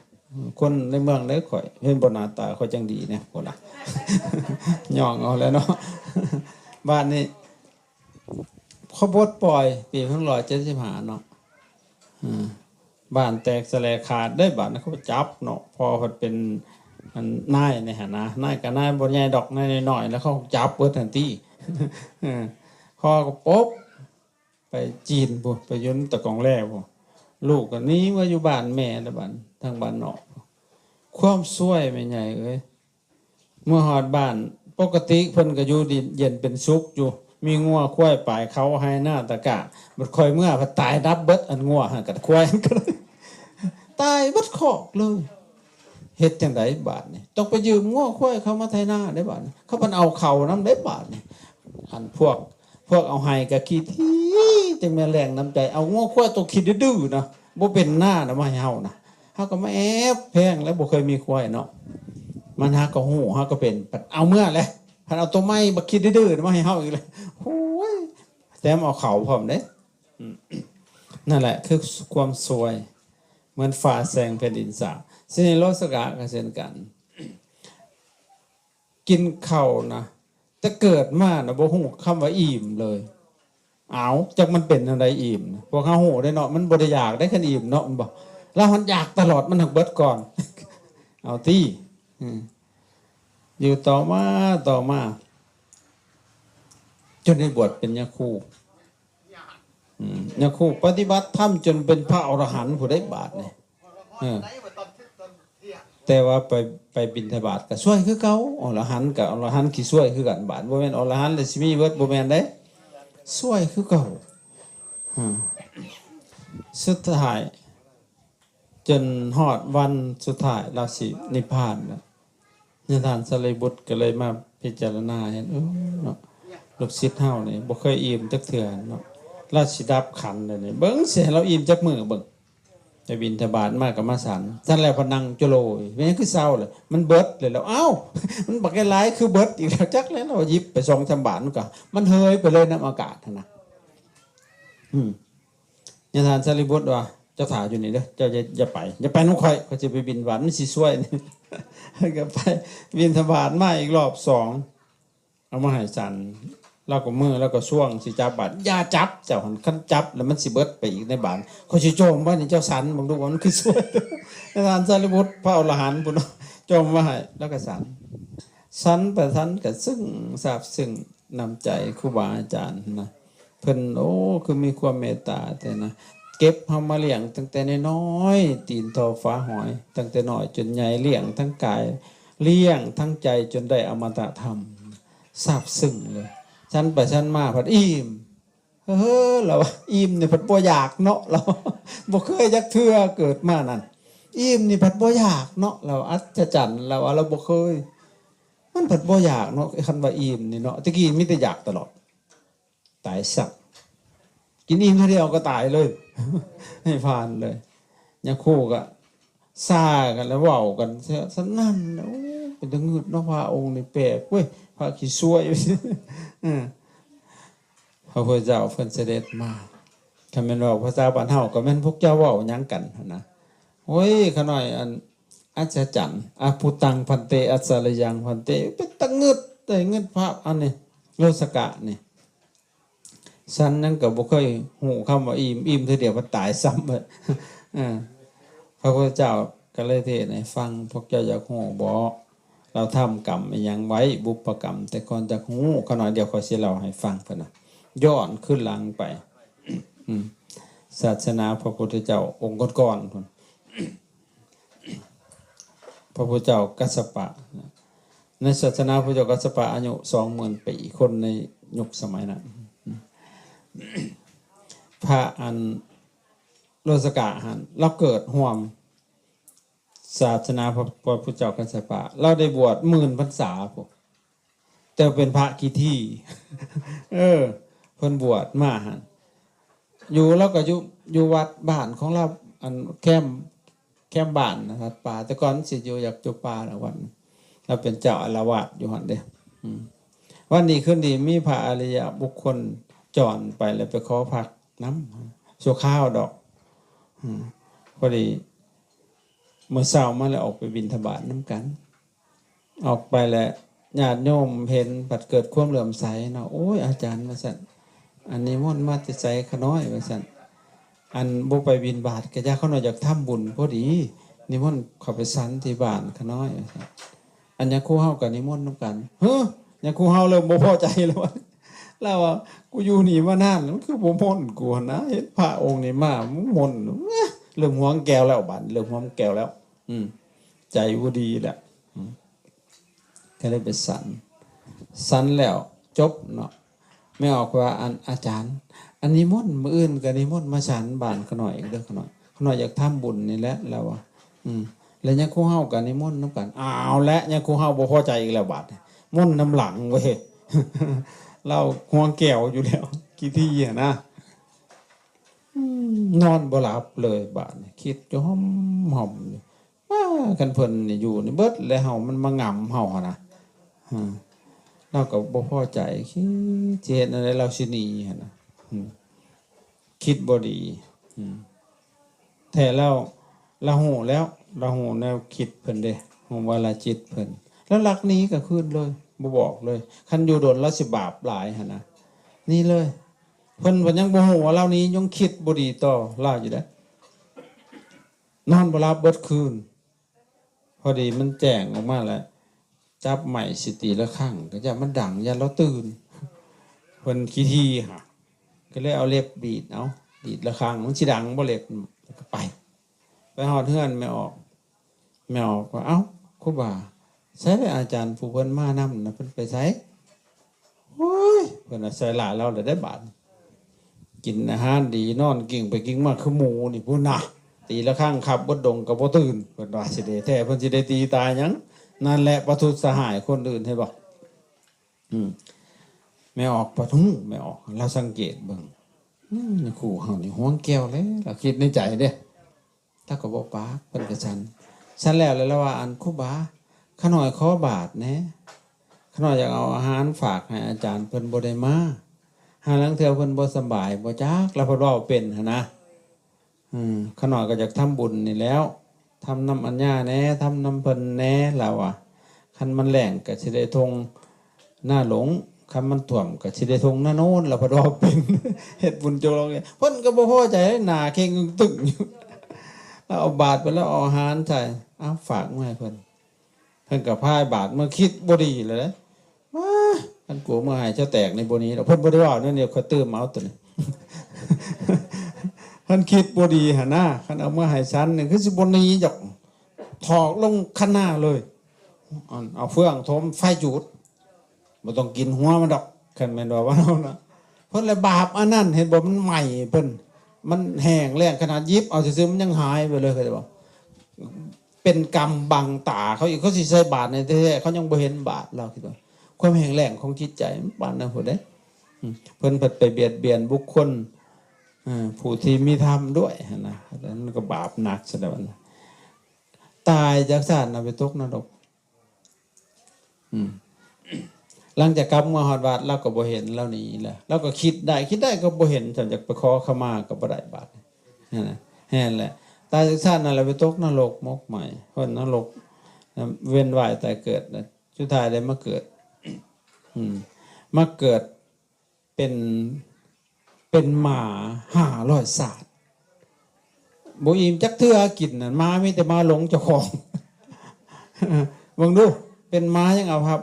ຄົນໃນເມືອງໃດຂ້ອຍ ເຫັນບໍ່ ໜ້າຕາຂ້ອຍຈັ່ງດີແດ່ພຸ້ນລະ ຍ້ອງເອົາແຫຼະເນາະ. ບາດນີ້ເຂົາປົດປ່ອຍປີໜຶ່ງຮ້ອຍເຈັດສິບຫ້າເນາະ ເອີ ບ້ານແຕກສະແຫຼກຂາດເດ້ ບາດນັ້ນເຂົາຈັບເນາະ ພໍ່ເພິ່ນເປັນ ອັນ ນາຍໃນຫັ້ນນະ ນາຍກໍນາຍບໍ່ໃຫຍ່ດອກ ນາຍນ້ອຍໆ ແລ້ວເຂົາຈັບເບິດຫັ້ນຕິ ເອີ ພໍ່ກໍປົບ ໄປຈີນພຸ້ນ ໄປຢູ່ນຳຕາກອງແລພຸ້ນ ລູກກໍໜີມາຢູ່ບ້ານແມ່ລະບາດ ທາງບ້ານນອກ. ຄວາມຊວຍແມ່ໃຫຍ່ເອີຍ ເມື່ອຮອດບ້ານ ປົກກະຕິເພິ່ນກໍຢູ່ດີເຢັນເປັນສຸກຢູ່ ມີງົວຄວາຍປາຍເຂົ້າໄຮ່ນາຕະກະ ບັດຂ້ອຍເມື່ອພັດຕາຍດັບເບິດ ອັນງົວຫັ້ນກັບຄວາຍຫັ້ນກໍ ຕາຍເບິດຄອກເລີຍ. ເຮັດຈັ່ງໃດບາດນີ້? ຕ້ອງໄປຢືມງົວຄວາຍເຂົາມາໄຖນາໄດ໋ບາດນີ້ ເຂົາພັດເອົາເຂົ້ານຳໄດ໋ບາດນີ້. ອັນພວກ ພວກເອົາໄຮ່ກໍຂີ້ຖີ່ ຈັ່ງແມ່ນແລງນ້ຳໃຈ ເອົາງົວຄວາຍໂຕຂີ້ດື້ໆນະ ບໍ່ເປັນນານະ ມາໃຫ້ເຮົານະ ເຮົາກໍມາແອບແພງ ແລ້ວບໍ່ເຄີຍມີຄວາຍເນາະ ມັນຫາກໍຮູ້ ເຮົາກໍເປັນ ພັດເອົາເມືອແຫຼະ ພັດເອົາໂຕໃໝ່ບັກຂີ້ດື້ໆນະມາໃຫ້ເຮົາອີກແລ້ວ ໂອ້ຍ ແຖມເອົາເຂົ້າພ້ອມເດ້. ອືມ ນັ້ນແຫຼະຄືຄວາມຊ່ວຍ ເໝືອນຟ້າແຊງແຜ່ນດິນສາ. ຊີວິດໂລສະກະກໍເຊັ່ນກັນ ກິນເຂົ້ານະ ແຕ່ເກີດມານະ ບໍ່ຮູ້ຄຳວ່າອີ່ມເລີຍ. ເອົາ ຈັກມັນເປັນແນວໃດອີ່ມນະ? ພວກເຮົາຮູ້ເດ້ເນາະ ມັນບໍ່ໄດ້ຢາກໄດ້ຄັນອີ່ມເນາະ ແມ່ນບໍ່? ລາວຫັ້ນຢາກຕະຫຼອດ ມັນຫາກເບິດກ່ອນ ເອົາຕິ. ອືມ ຢູ່ຕໍ່ມາ ຕໍ່ມາ ຈົນໄດ້ບວດເປັນຍາຄູ. ອືມ ຍາຄູປະຕິບັດທຳຈົນເປັນພະອໍລະຫັນຜູ້ໃດບາດນີ້. ເອີ ແຕ່ວ່າໄປ ໄປບິນທະບາດກໍຊ່ວຍຄືເກົ່າ. ອໍລະຫັນກໍອໍລະຫັນຂີ້ຊ່ວຍຄືກັນ. ບາດບໍ່ແມ່ນອໍລະຫັນແລ້ວຊິມີເບິດ ບໍ່ແມ່ນເດ້ ຊ່ວຍຄືເກົ່າ. ອືມ ສຸດທ້າຍ ຈົນຮອດວັນສຸດທ້າຍລາວຊິນິບພານແລ້ວ. ຍາທ່ານສາລີບຸດກໍເລີຍມາພິຈາລະນາເຫັນ ເອີເນາະ ລູກສິດເຮົານີ້ບໍ່ເຄີຍອີ່ມຈັກເທື່ອເນາະ ລາວຊິດັບຂັນແລ້ວນີ້ ເບິ່ງຊິໃຫ້ລາວອີ່ມຈັກມື້ເບິ່ງ. ໄປບິນທະບາດມາກໍມາສັນ ສັນແລ້ວພະນັ່ງໂຈໂລຍ ເປັນຫຍັງຄືເຊົາລະ? ມັນເບິດແລ້ວ. ເອົ້າ ມັນບັກຫຼາຍໆ ຄືເບິດອີກແລ້ວ? ຈັກແລ້ວ ລາວຫຍິບໄປສອງສາມບາດ ມັນກໍ ມັນເຫີຍໄປເລີຍນຳອາກາດຫັ້ນນະ. ອືມ ຍາທ່ານສາລີບຸດວ່າ ເຈົ້າຖ້າຢູ່ນີ້ເດີ ເຈົ້າຢ່າ ຢ່າໄປ ຢ່າໄປນຳຂ້ອຍ ຂ້ອຍຊິໄປບິນທະບາດ ມັນຊິຊ່ວຍ. ກໍໄປບິນທະບາດມາອີກລອບສອງ ເອົາມາໃຫ້ສັນ ລາວກໍມື ລາວກໍຊ່ວງຊິຈັບບາດ ຢ່າຈັບເຈົ້າຫັ້ນ ຄັນຈັບແລ້ວມັນຊິເບິດໄປອີກໃນບາດ. ຂ້ອຍຊິຈົ່ມໄວ້ໃຫ້ເຈົ້າສັນເບິ່ງດູວ່າມັນຄືຊ່ວຍ. ຍາທ່ານສາລີບຸດພະອໍລະຫັນພຸ້ນເນາະ ຈົ່ມໄວ້ໃຫ້ ລາວກໍສັນ ສັນໄປສັນກໍຊຶ້ງ ຊາບຊຶ້ງ ນ້ຳໃຈຄູບາອາຈານນະ ເພິ່ນ ໂອ້ ຄືມີຄວາມເມດຕາແທ້ນະ ເກັບເຮົາມາລ້ຽງຕັ້ງແຕ່ນ້ອຍໆ ຕີນທໍຝາຫອຍ ຕັ້ງແຕ່ນ້ອຍຈົນໃຫຍ່ ລ້ຽງທັງກາຍ ລ້ຽງທັງໃຈ ຈົນໄດ້ອະມະຕະທຳ. ຊາບຊຶ້ງເລີຍ ສັນໄປສັນມາພັດອີ່ມ. ເຮີ ລາວວ່າ ອີ່ມນີ້ພັດບໍ່ຢາກເນາະ ລາວບໍ່ເຄີຍຈັກເທື່ອເກີດມານັ້ນ ອີ່ມນີ້ພັດບໍ່ຢາກເນາະ ລາວອັດສະຈັນ ລາວວ່າລາວບໍ່ເຄີຍ ມັນພັດບໍ່ຢາກເນາະ ຄັນວ່າອີ່ມນີ້ເນາະ ແຕ່ກີ້ມີແຕ່ຢາກຕະຫຼອດ ຕາຍຊະ ກິນອີ່ມເທື່ອດຽວກໍຕາຍເລີຍ ໃຫ້ຜ່ານເລີຍ. ຍາຄູກໍຊາກັນແລ້ວເວົ້າກັນສະນັ້ນ ໂອ້ ເປັນຕາງຶດເນາະ ພະອົງນີ້ແປກເວີຍ ພະຂີ້ຊ່ວຍ ເອີ ພະພຸດທະເຈົ້າເພິ່ນສະເດັດມາ ຄັນແມ່ນເວົ້າພາສາບ້ານເຮົາກໍແມ່ນພວກເຈົ້າເວົ້າຫຍັງກັນຫັ້ນນະ. ໂອ້ຍ ຂະນ້ອຍ ອັນ ອັດສະຈັນ ອະພຸຕັງພັນເຕ ອັດສະລິຍັງພັນເຕ ເປັນຕາງຶດເດ້ ງຶດພະອັນນີ້ ໂລສະກະນີ້ ສັນຍັງກໍບໍ່ເຄີຍຮູ້ຄຳວ່າອີ່ມ ອີ່ມເທື່ອດຽວມັນຕາຍຊ້ຳ. ເອີ ພະພຸດທະເຈົ້າກໍເລີຍເທດໃຫ້ຟັງ ພວກເຈົ້າຢາກຮູ້ບໍ? ລາວທຳກຳອີ່ຫຍັງໄວ້ ບຸບປະກຳ ແຕ່ກ່ອນຢາກຮູ້ ຂະນ້ອຍດຽວຂ້ອຍຊິເລົ່າໃຫ້ຟັງ ເພິ່ນນະ ຍ້ອນຄືນຫຼັງໄປ ອືມ ສາສະໜາພະພຸດທະເຈົ້າອົງກ່ອນໆ ພຸ້ນ ພະພຸດທະເຈົ້າກັດສະປະ ໃນສາສະໜາພະເຈົ້າກັດສະປະອາຍຸສອງໝື່ນປີ ຄົນໃນຍຸກສະໄໝນັ້ນ ພະອັນໂລສະກະຫັ້ນ ລາວເກີດຮ່ວມສາສະໜາພະ ພະພຸດທະເຈົ້າກັດສະປະ ລາວໄດ້ບວດໝື່ນພັນສາພຸ້ນ ແຕ່ເປັນພະກີ່ທີ ເອີ ເພິ່ນບວດມາຫັ້ນ ຢູ່ ລາວກໍຢູ່ ຢູ່ວັດບ້ານຂອງລາວ ອັນແຄມ ແຄມບ້ານນະ ວັດປ່າ ແຕ່ກ່ອນຊິຢູ່ ຢາກຢູ່ປ່ານະ ວັດ ລາວເປັນເຈົ້າອາລະວາດຢູ່ຫັ້ນເດ້. ອືມ ວັນດີຄືນດີມີພະອະລິຍະບຸກຄົນຈອນໄປ ແລ້ວໄປຂໍພັກນຳ ຊົ່ວຄາວດອກ. ອືມ ພໍດີມື້ເຊົ້າມາແລ້ວອອກໄປບິນທະບາດນຳກັນ. ອອກໄປແລ້ວຍາດໂຍມເຫັນ ພັດເກີດຄວາມເຫຼື້ອມໃສເນາະ. ໂອ້ຍ ອາຈານ ວ່າຊັ້ນ ອັນນິມົນມາແຕ່ໃສຂະນ້ອຍ ວ່າຊັ້ນ. ອັນບໍ່ໄປບິນບາດກະຢ່າ ຂະນ້ອຍຢາກທຳບຸນ ພໍດີນິມົນເຂົ້າໄປສັນທີ່ບ້ານຂະນ້ອຍ ວ່າຊັ້ນ. ອັນຍາຄູເຮົາກະນິມົນນຳກັນ. ເຮີ ຍາຄູເຮົາເລີ່ມບໍ່ພໍໃຈແລ້ວ ລາວວ່າ ກູຢູ່ນີ້ມານານ ມັນຄືບໍ່ມົນກູຫັ້ນນະ ເຫັນພະອົງນີ້ມາ ມັນມົນ ເລີ່ມຫວງແກ້ວແລ້ວ ບາດເລີ່ມຫວງແກ້ວແລ້ວ. ອືມ ໃຈບໍ່ດີແລ້ວ ອືມ ກໍເລີຍໄປສັນ ສັນແລ້ວຈົບເນາະ. ແມ່ອອກວ່າ ອັນ ອາຈານ ອັນນິມົນ ມື້ອື່ນກໍນິມົນມາສັນບ້ານຂະນ້ອຍອີກເດີ ຂະນ້ອຍ ຂະນ້ອຍຢາກທຳບຸນນີ້ແຫຼະ ລາວວ່າ. ອືມ ແລ້ວຍາຄູເຮົາກໍນິມົນນຳກັນ. ອ້າວ ແລະຍາຄູເຮົາບໍ່ພໍໃຈອີກແລ້ວບາດນີ້ ມົນນຳຫຼັງເວີຍ ລາວຫວງແກ້ວຢູ່ແລ້ວ ຂີ້ຖີ່ຫັ້ນນະ. ອືມ ນອນບໍ່ຫຼັບເລີຍບາດນີ້ ຄິດຢູ່ຫ່ອມໆ ວ່າຄັນເພິ່ນນີ້ຢູ່ນີ້ເບິດແລ້ວ ເຮົາ ມັນມາງຳເຮົາຫັ້ນນະ. ເອີ ລາວກໍບໍ່ພໍໃຈ ຄິດຊິເຮັດແນວໃດລາວຊິໜີຫັ້ນນະ. ອືມ ຄິດບໍ່ດີ ອືມ ແທ້ແລ້ວ ລາວຮູ້ແລ້ວ ລາວຮູ້ແນວຄິດເພິ່ນເດ້ ຮູ້ວາລະຈິດເພິ່ນ ລາວລັກໜີກໍຄືນເລີຍ ບໍ່ບອກເລີຍ ຄັນຢູ່ດົນລາວຊິບາບຫຼາຍຫັ້ນນະ ໜີເລີຍ. ເພິ່ນກໍຍັງບໍ່ຮູ້ວ່າລາວໜີ ຍັງຄິດບໍ່ດີຕໍ່ລາວຢູ່ເດ້ ນອນບໍ່ຫຼັບເບິດຄືນ. ພໍດີມັນແຈ້ງອອກມາແລ້ວ ຈັບໄມ້ຊິຕີລະຄັງ ກໍຢ້ານມັນດັງ ຢ້ານລາວຕື່ນ ເພິ່ນຂີ້ຖີ່ຫະ ກໍເລີຍເອົາເລັບດີດເອົາ ດີດລະຄັງ ມັນຊິດັງບໍ່ເລັບ ກໍໄປ ໄປຮອດເຮືອນແມ່ອອກ ແມ່ອອກວ່າ ເອົ້າ ຄູບາ ໃສລະອາຈານຜູ້ເພິ່ນມານຳນະ ເພິ່ນໄປໃສ? ໂອ້ຍ ເພິ່ນວ່າໃສ່ຫຼາຍລາວແລ້ວເດ້ບາດ ກິນອາຫານດີ ນອນກິ້ງໄປກິ້ງມາຄືໝູນີ້ພຸ້ນນະ ຕີລະຄັງຂັບເບິດດົງກໍບໍ່ຕື່ນ ເພິ່ນວ່າຊິເດ ແທ້ເພິ່ນຊິໄດ້ຕີຕາຍຫຍັງ? ນັ້ນແຫຼະປະທຸດສະຫາຍຄົນອື່ນ ເຫັນບໍ່? ອືມ ແມ່ອອກປະທຸ ແມ່ອອກ ລາວສັງເກດເບິ່ງ ອືມ ຄູເຮົານີ້ຫວງແກ້ວແຫຼະ ລາວຄິດໃນໃຈເດ້. ລາວກໍບໍ່ປາກ ເພິ່ນກໍສັນ ສັນແລ້ວ ແລ້ວລາວວ່າ ອັນ ຄູບາ ຂ້ານ້ອຍຂໍບາດແດ່ ຂ້ານ້ອຍຢາກເອົາອາຫານຝາກໃຫ້ອາຈານ ເພິ່ນບໍ່ໄດ້ມາ ຫາລາງເທື່ອເພິ່ນບໍ່ສະບາຍບໍ່ຈັກ ລາວເພິ່ນເວົ້າເປັນຫັ້ນນະ ເອີ ຂ້ານ້ອຍກໍຢາກທຳບຸນນີ້ແລ້ວ ທຳນຳອັນຍາແດ່ ທຳນຳເພິ່ນແດ່ ລາວວ່າ ຄັນມັນແລ້ງກໍຊິໄດ້ທົ່ງ ໜ້າຫຼົງ ຄັນມັນຖ້ວມກໍຊິໄດ້ທົ່ງໜ້າໂນນ ລາວເພິ່ນເວົ້າເປັນ ເຮັດບຸນຈົກລອກ ເພິ່ນກໍບໍ່ພໍໃຈ ໜ້າເຄັ່ງຕຶງຢູ່ ລາວເອົາບາດໄປ ລາວເອົາອາຫານໃສ່ ເອົາຝາກມາໃຫ້ເພິ່ນ ເພິ່ນກໍພາຍບາດເມືອ ຄິດບໍ່ດີແລ້ວເດ້ ວ້າ ຄັນກູເມືອໃຫ້ເຈົ້າແຕກນີ້ບໍ່ໜີດອກ ເພິ່ນບໍ່ໄດ້ເວົ້າແນວນີ້ ຂ້ອຍຕື່ມເອົາໂຕນີ້ ເພິ່ນຄິດບໍ່ດີຫັ້ນນະ ຄັນເອົາເມືອໃຫ້ສັນນີ້ຄືຊິບໍ່ໜີດອກ ຖອກລົງຄັນນາເລີຍ ອັນ ເອົາເຟືອງຖົມ ໄຟຈູດ ບໍ່ຕ້ອງກິນຫົວມັນດອກ ຄັນແມ່ນວ່າເວົ້ານະ ເພິ່ນລະບາບອັນນັ້ນ ເຫັນບໍ່ ມັນໄໝ້ເພິ່ນ ມັນແຫ້ງແລ້ງຂະໜາດ ຫຍິບເອົາຊື່ໆ ມັນຍັງຫາຍໄປເລີຍ ເຂົາຈະບອກ ເປັນກຳບັງຕາເຂົາອີກ ເຂົາຊິໃສ່ບາດໃຫ້ແທ້ໆ ເຂົາຍັງບໍ່ເຫັນບາດ ລາວຄິດວ່າ ຄວາມແຫ້ງແລ້ງຂອງຈິດໃຈມັນປານນັ້ນພຸ້ນເດ້ ອືມ ເພິ່ນພັດໄປບຽດບຽນບຸກຄົນ ເອີ ຜູ້ທີ່ມີທຳດ້ວຍຫັ້ນນະ ອັນນັ້ນກໍບາບໜັກຊະແລ້ວ ຕາຍຈາກຊາດນັ້ນໄປຕົກນະລົກ ອືມ ຫຼັງຈາກກັບມາຮອດວັດ ລາວກໍບໍ່ເຫັນ ລາວໜີແລ້ວ ລາວກໍຄິດໄດ້ ຄິດໄດ້ກໍບໍ່ເຫັນ ຈະ ຈະໄປຂໍຂະມາກໍບໍ່ໄດ້ບາດນີ້ ຫັ້ນນະ ແມ່ນແຫຼະ ຕາຍຊາດນັ້ນລະໄປຕົກນະລົກໝົກໄໝ້ ເພິ່ນນະລົກ ເວີນວ່າຍຕາຍເກີດ ສຸດທ້າຍໄດ້ມາເກີດ ອືມ ມາເກີດ ເປັນ ເປັນໝາຫ້າຮ້ອຍຊາດ ບໍ່ອີ່ມຈັກເທື່ອ ກິນນັ້ນ ໝາມີແຕ່ໝາຫຼົງເຈົ້າຂອງ ເບິ່ງດູ ເປັນໝາຍັງເອົາພັບ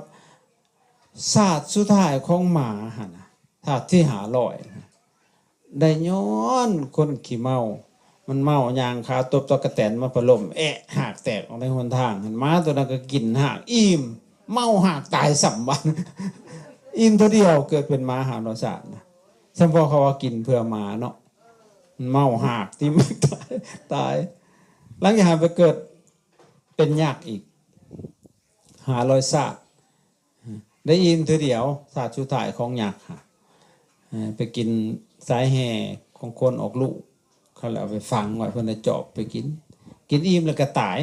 ຊາດສຸດທ້າຍຂອງໝາຫັ້ນນະ ຊາດທີຫ້າຮ້ອຍ ໄດ້ຍ້ອນຄົນຂີ້ເມົາ ມັນເມົາຍ່າງຂາຕົບຕະກະແຕນມາປະລົມ ແອະ ຮາກແຕກອອກໃນຫົນທາງຫັ້ນ ໝາໂຕນັ້ນກໍກິນຮາກອີ່ມ ເມົາຮາກຕາຍຊ້ຳບາດ ອີ່ມເທື່ອດຽວເກີດເປັນໝາຫ້າຮ້ອຍຊາດນະ ສຳເພາະເຂົາວ່າກິນເພື່ອໝາເນາະ ເມົາຮາກທີ່ມັນຕາຍ ຕາຍ ຫຼັງຈາກນັ້ນໄປເກີດເປັນຍັກອີກຫ້າຮ້ອຍຊາດ ໄດ້ອີ່ມເທື່ອດຽວ ຊາດສຸດທ້າຍຂອງຍັກຫະ ເອີ ໄປກິນສາຍແຮ່ຂອງຄົນອອກລູກ ເຂົາເລີຍເອົາໄປຝັງໄວ້ ເພິ່ນໄດ້ຈອບໄປກິນ ກິນອີ່ມແລ້ວກໍຕາຍ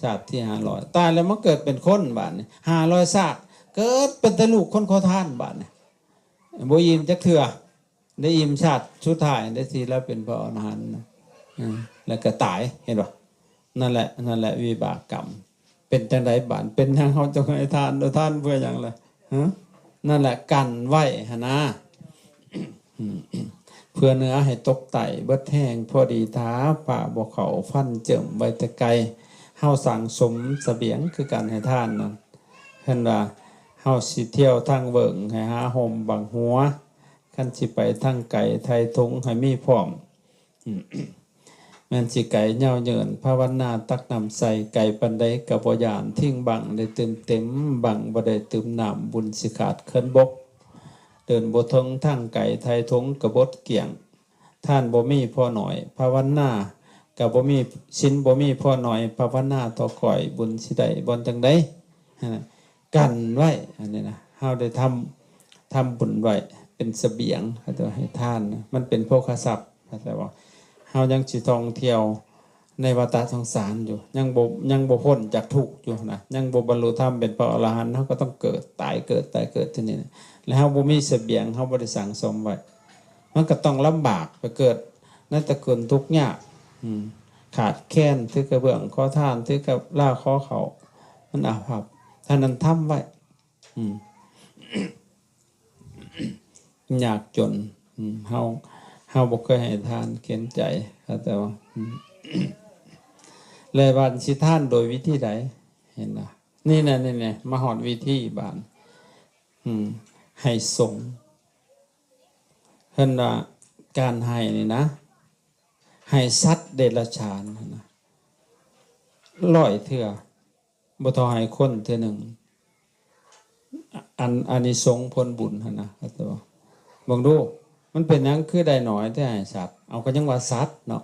ຊາດທີຫ້າຮ້ອຍ ຕາຍແລ້ວມາເກີດເປັນຄົນບາດນີ້ ຫ້າຮ້ອຍຊາດ ເກີດເປັນແຕ່ລູກຄົນຂໍທານບາດນີ້ ບໍ່ອີ່ມຈັກເທື່ອ ໄດ້ອີ່ມຊາດສຸດທ້າຍ ໄດ້ທີ່ລາວເປັນພະອໍລະຫັນນະ ເອີ ແລ້ວກໍຕາຍ ເຫັນບໍ່? ນັ້ນແຫຼະ ນັ້ນແຫຼະວິບາກກຳ ເປັນຈັ່ງໃດບາດ ເປັນຫຍັງເຮົາຈັ່ງໃຫ້ທານ ໂດຍທານເພື່ອຫຍັງລະ ຮະ? ນັ້ນແຫຼະ ກັນໄວ້ຫັ້ນນາ ເພື່ອເໜືອໃຫ້ຕົກໃຕ້ ເບິດແຮງພໍດີຖ້າ ຟ້າບໍ່ເຂົ້າຟັນເຈິ້ມໄວ້ແຕ່ໄກ ເຮົາສັ່ງສົມສະບຽງຄືການໃຫ້ທານນັ້ນ ເພິ່ນວ່າ ເຮົາຊິທ່ຽວທາງເຫວີ້ງ ໃຫ້ຫາຮົ່ມບັງຫົວ ຄັນຊິໄປທາງໄກ ໄຖ່ຖົງໃຫ້ມີພ້ອມ ແມ່ນຊິໄກຍາວເຍີ້ນ ພາວະນາຕັກນ້ຳໃສ່ ໄກປານໃດກໍບໍ່ຢ້ານ ທິງບັ້ງໄດ້ຕື່ມເຕັມ ບັ້ງບໍ່ໄດ້ຕື່ມນ້ຳ ບຸນຊິຂາດເຂີນບົກ ເດີນບໍ່ເຖິງທາງໄກ ໄຖ່ຖົງກະບົດກ້ຽງ ທານບໍ່ມີພໍໜ້ອຍ ພາວະນາກະບໍ່ມີ ສິນບໍ່ມີພໍໜ້ອຍ ພາວະນາຕໍ່ຂ້ອຍ ບຸນຊິໄດ້ບ່ອນຈັ່ງໃດ ຫັ້ນນະ ກັນໄວ້ ອັນນີ້ນະ ເຮົາໄດ້ທຳ ທຳບຸນໄວ້ເປັນສະບຽງ ເຂົາເຈົ້າໃຫ້ທານນະ ມັນເປັນໂພຄະຊັບ ເຂົາເຈົ້າວ່າ ເຮົາຍັງຊິທ່ອງທ່ຽວໃນວັດຕະສົງສານຢູ່ ຍັງບໍ່ ຍັງບໍ່ພົ້ນຈາກທຸກຢູ່ນະ ຍັງບໍ່ບັນລຸທຳເປັນພະອໍລະຫັນ ເຮົາກໍຕ້ອງເກີດຕາຍ ເກີດຕາຍເກີດເທົ່ານີ້ນະ ແລະເຮົາບໍ່ມີສະບຽງ ເຮົາບໍ່ໄດ້ສັ່ງສົມໄວ້ ມັນກໍຕ້ອງລຳບາກ ໄປເກີດໃນຕະກຸນທຸກຍາກ ອືມ ຂາດແຄນ ຖືກະເບື້ອງຂໍທານ ຖືກະລາຂໍເຂົ້າ ມັນອາພັບ. ທ່ານນັ້ນທຳໄວ້ ອືມ ຍາກຈົນ ອືມ ເຮົາ ເຮົາບໍ່ເຄີຍໃຫ້ທານ ເຫັນໃຈ ເຂົ້າໃຈບໍ່? ອືມ ແລະ ບາດຊິທານໂດຍວິທີໃດ? ເຫັນບໍ່? ນີ້ນະ ນີ້ນະ ມາຮອດວິທີບາດ ອືມ ໃຫ້ສົງ ເພິ່ນວ່າການໃຫ້ນີ້ນະ ໃຫ້ສັດເດຍລະສານຫັ້ນນະ ຮ້ອຍເທື່ອ ບໍ່ທໍ່ໃຫ້ຄົນເທື່ອໜຶ່ງ. ອັນ ອານິສົງຜົນບຸນຫັ້ນນະ ເຂົ້າໃຈບໍ່? ເບິ່ງດູ ມັນເປັນຫຍັງຄືໄດ້ໜ້ອຍແທ້ໃຫ້ສັດ? ເອົາ ກໍຍັງວ່າສັດເນາະ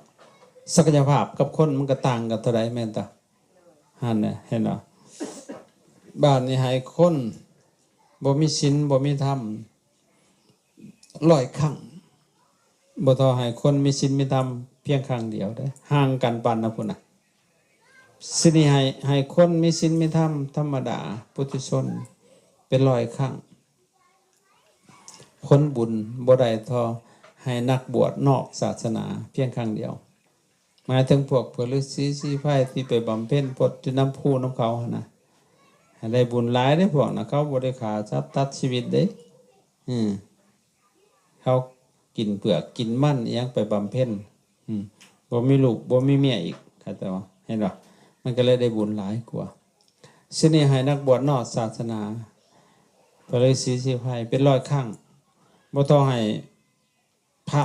ສັກກະຍະພາບກັບຄົນມັນກໍຕ່າງກັນເທົ່າໃດແມ່ນຕາ? ຫັ້ນນະ ເຫັນບໍ່? ບາດນີ້ໃຫ້ຄົນບໍ່ມີສິນບໍ່ມີທຳ ຮ້ອຍຄັ້ງ ບໍ່ທໍ່ໃຫ້ຄົນມີສິນມີທຳພຽງຄັ້ງດຽວເດ້ ຫ່າງກັນປານນັ້ນພຸ້ນນະ. ຊິນີ້ໃຫ້ ໃຫ້ຄົນມີສິນມີທຳທຳມະດາ ປຸຖຸຊົນເປັນຮ້ອຍຄັ້ງ ຜົນບຸນບໍ່ໄດ້ທໍ່ໃຫ້ນັກບວດນອກສາສະໜາພຽງຄັ້ງດຽວ. ໝາຍເຖິງພວກພະລືສີສີໄພທີ່ໄປບຳເພັນພົດຢູ່ນຳພູນຳເຂົາຫັ້ນນະ ໃຫ້ໄດ້ບຸນຫຼາຍເດ້ພວກນະ. ເຂົາບໍ່ໄດ້ຂ້າສັດຕັດຊີວິດເດ້ ອືມ ເຂົາກິນເຜືອກກິນມັນອີ່ຫຍັງໄປບຳເພັນ ອືມ ບໍ່ມີລູກບໍ່ມີເມຍອີກ ເຂົາເຈົ້າ ເຫັນບໍ່? ມັນກໍເລີຍໄດ້ບຸນຫຼາຍກວ່າ. ຊິນີ້ໃຫ້ນັກບວດນອກສາສະໜາ ພະລືສີສີໄພເປັນຮ້ອຍຄັ້ງ ບໍ່ທໍ່ໃຫ້ ພະ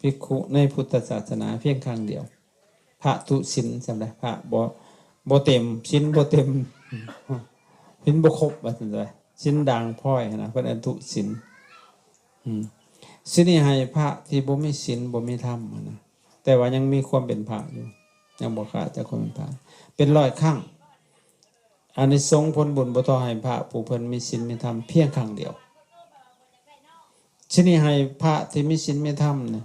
ພິກຂຸໃນພຸດທະສາສະໜາພຽງຄັ້ງດຽວ. ພະທຸສິນ ຊັ້ນໃດ ພະບໍ່ ບໍ່ເຕັມ ສິນບໍ່ເຕັມ ສິນບໍ່ຄົບ ວ່າຊັ້ນໃດ ສິນດ່າງພ້ອຍຫັ້ນນະ ເພິ່ນເອີ້ນທຸສິນ. ອືມ ຊິນີ້ໃຫ້ພະທີ່ບໍ່ມີສິນບໍ່ມີທຳຫັ້ນນະ ແຕ່ວ່າຍັງມີຄວາມເປັນພະຢູ່ ຍັງບໍ່ຂາດຈາກຄວາມເປັນພະ ເປັນຮ້ອຍຄັ້ງ. ອານິສົງຜົນບຸນບໍ່ທໍ່ໃຫ້ພະຜູ້ເພິ່ນມີສິນມີທຳພຽງຄັ້ງດຽວ. ຊິນີ້ໃຫ້ພະທີ່ມີສິນມີທຳນີ້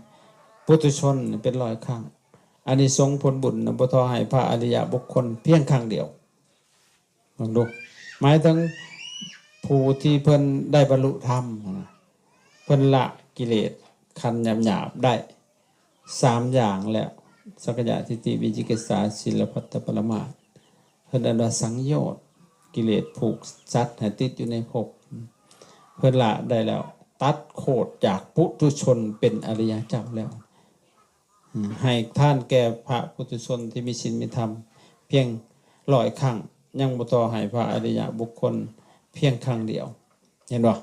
ປຸຖຸຊົນນີ້ເປັນຮ້ອຍຄັ້ງ. ອານິສົງຜົນບຸນນະ ບໍ່ທໍ່ໃຫ້ພະອະລິຍະບຸກຄົນພຽງຄັ້ງດຽວ. ເບິ່ງດູ ໝາຍເຖິງຜູ້ທີ່ເພິ່ນໄດ້ບັນລຸທຳນະ ເພິ່ນລະກິເລດຂັ້ນຫຍາບໆໄດ້ ສາມຢ່າງແລ້ວ ສັກກາຍະທິດຖິ ວິຈິກິດສາ ສີລະພັດຕະປະລະມາດ ເພິ່ນເອີ້ນວ່າສັງໂຍດ ກິເລດຜູກສັດໃຫ້ຕິດຢູ່ໃນພົບ ເພິ່ນລະໄດ້ແລ້ວ ຕັດໂຄດຈາກປຸຖຸຊົນເປັນອະລິຍະເຈົ້າແລ້ວ ໃຫ້ທານແກ່ພະປຸຖຸຊົນທີ່ມີສິນມີທຳພຽງຮ້ອຍຄັ້ງ ຍັງບໍ່ຕໍ່ໃຫ້ພະອະລິຍະບຸກຄົນພຽງຄັ້ງດຽວ ເຫັນບໍ່?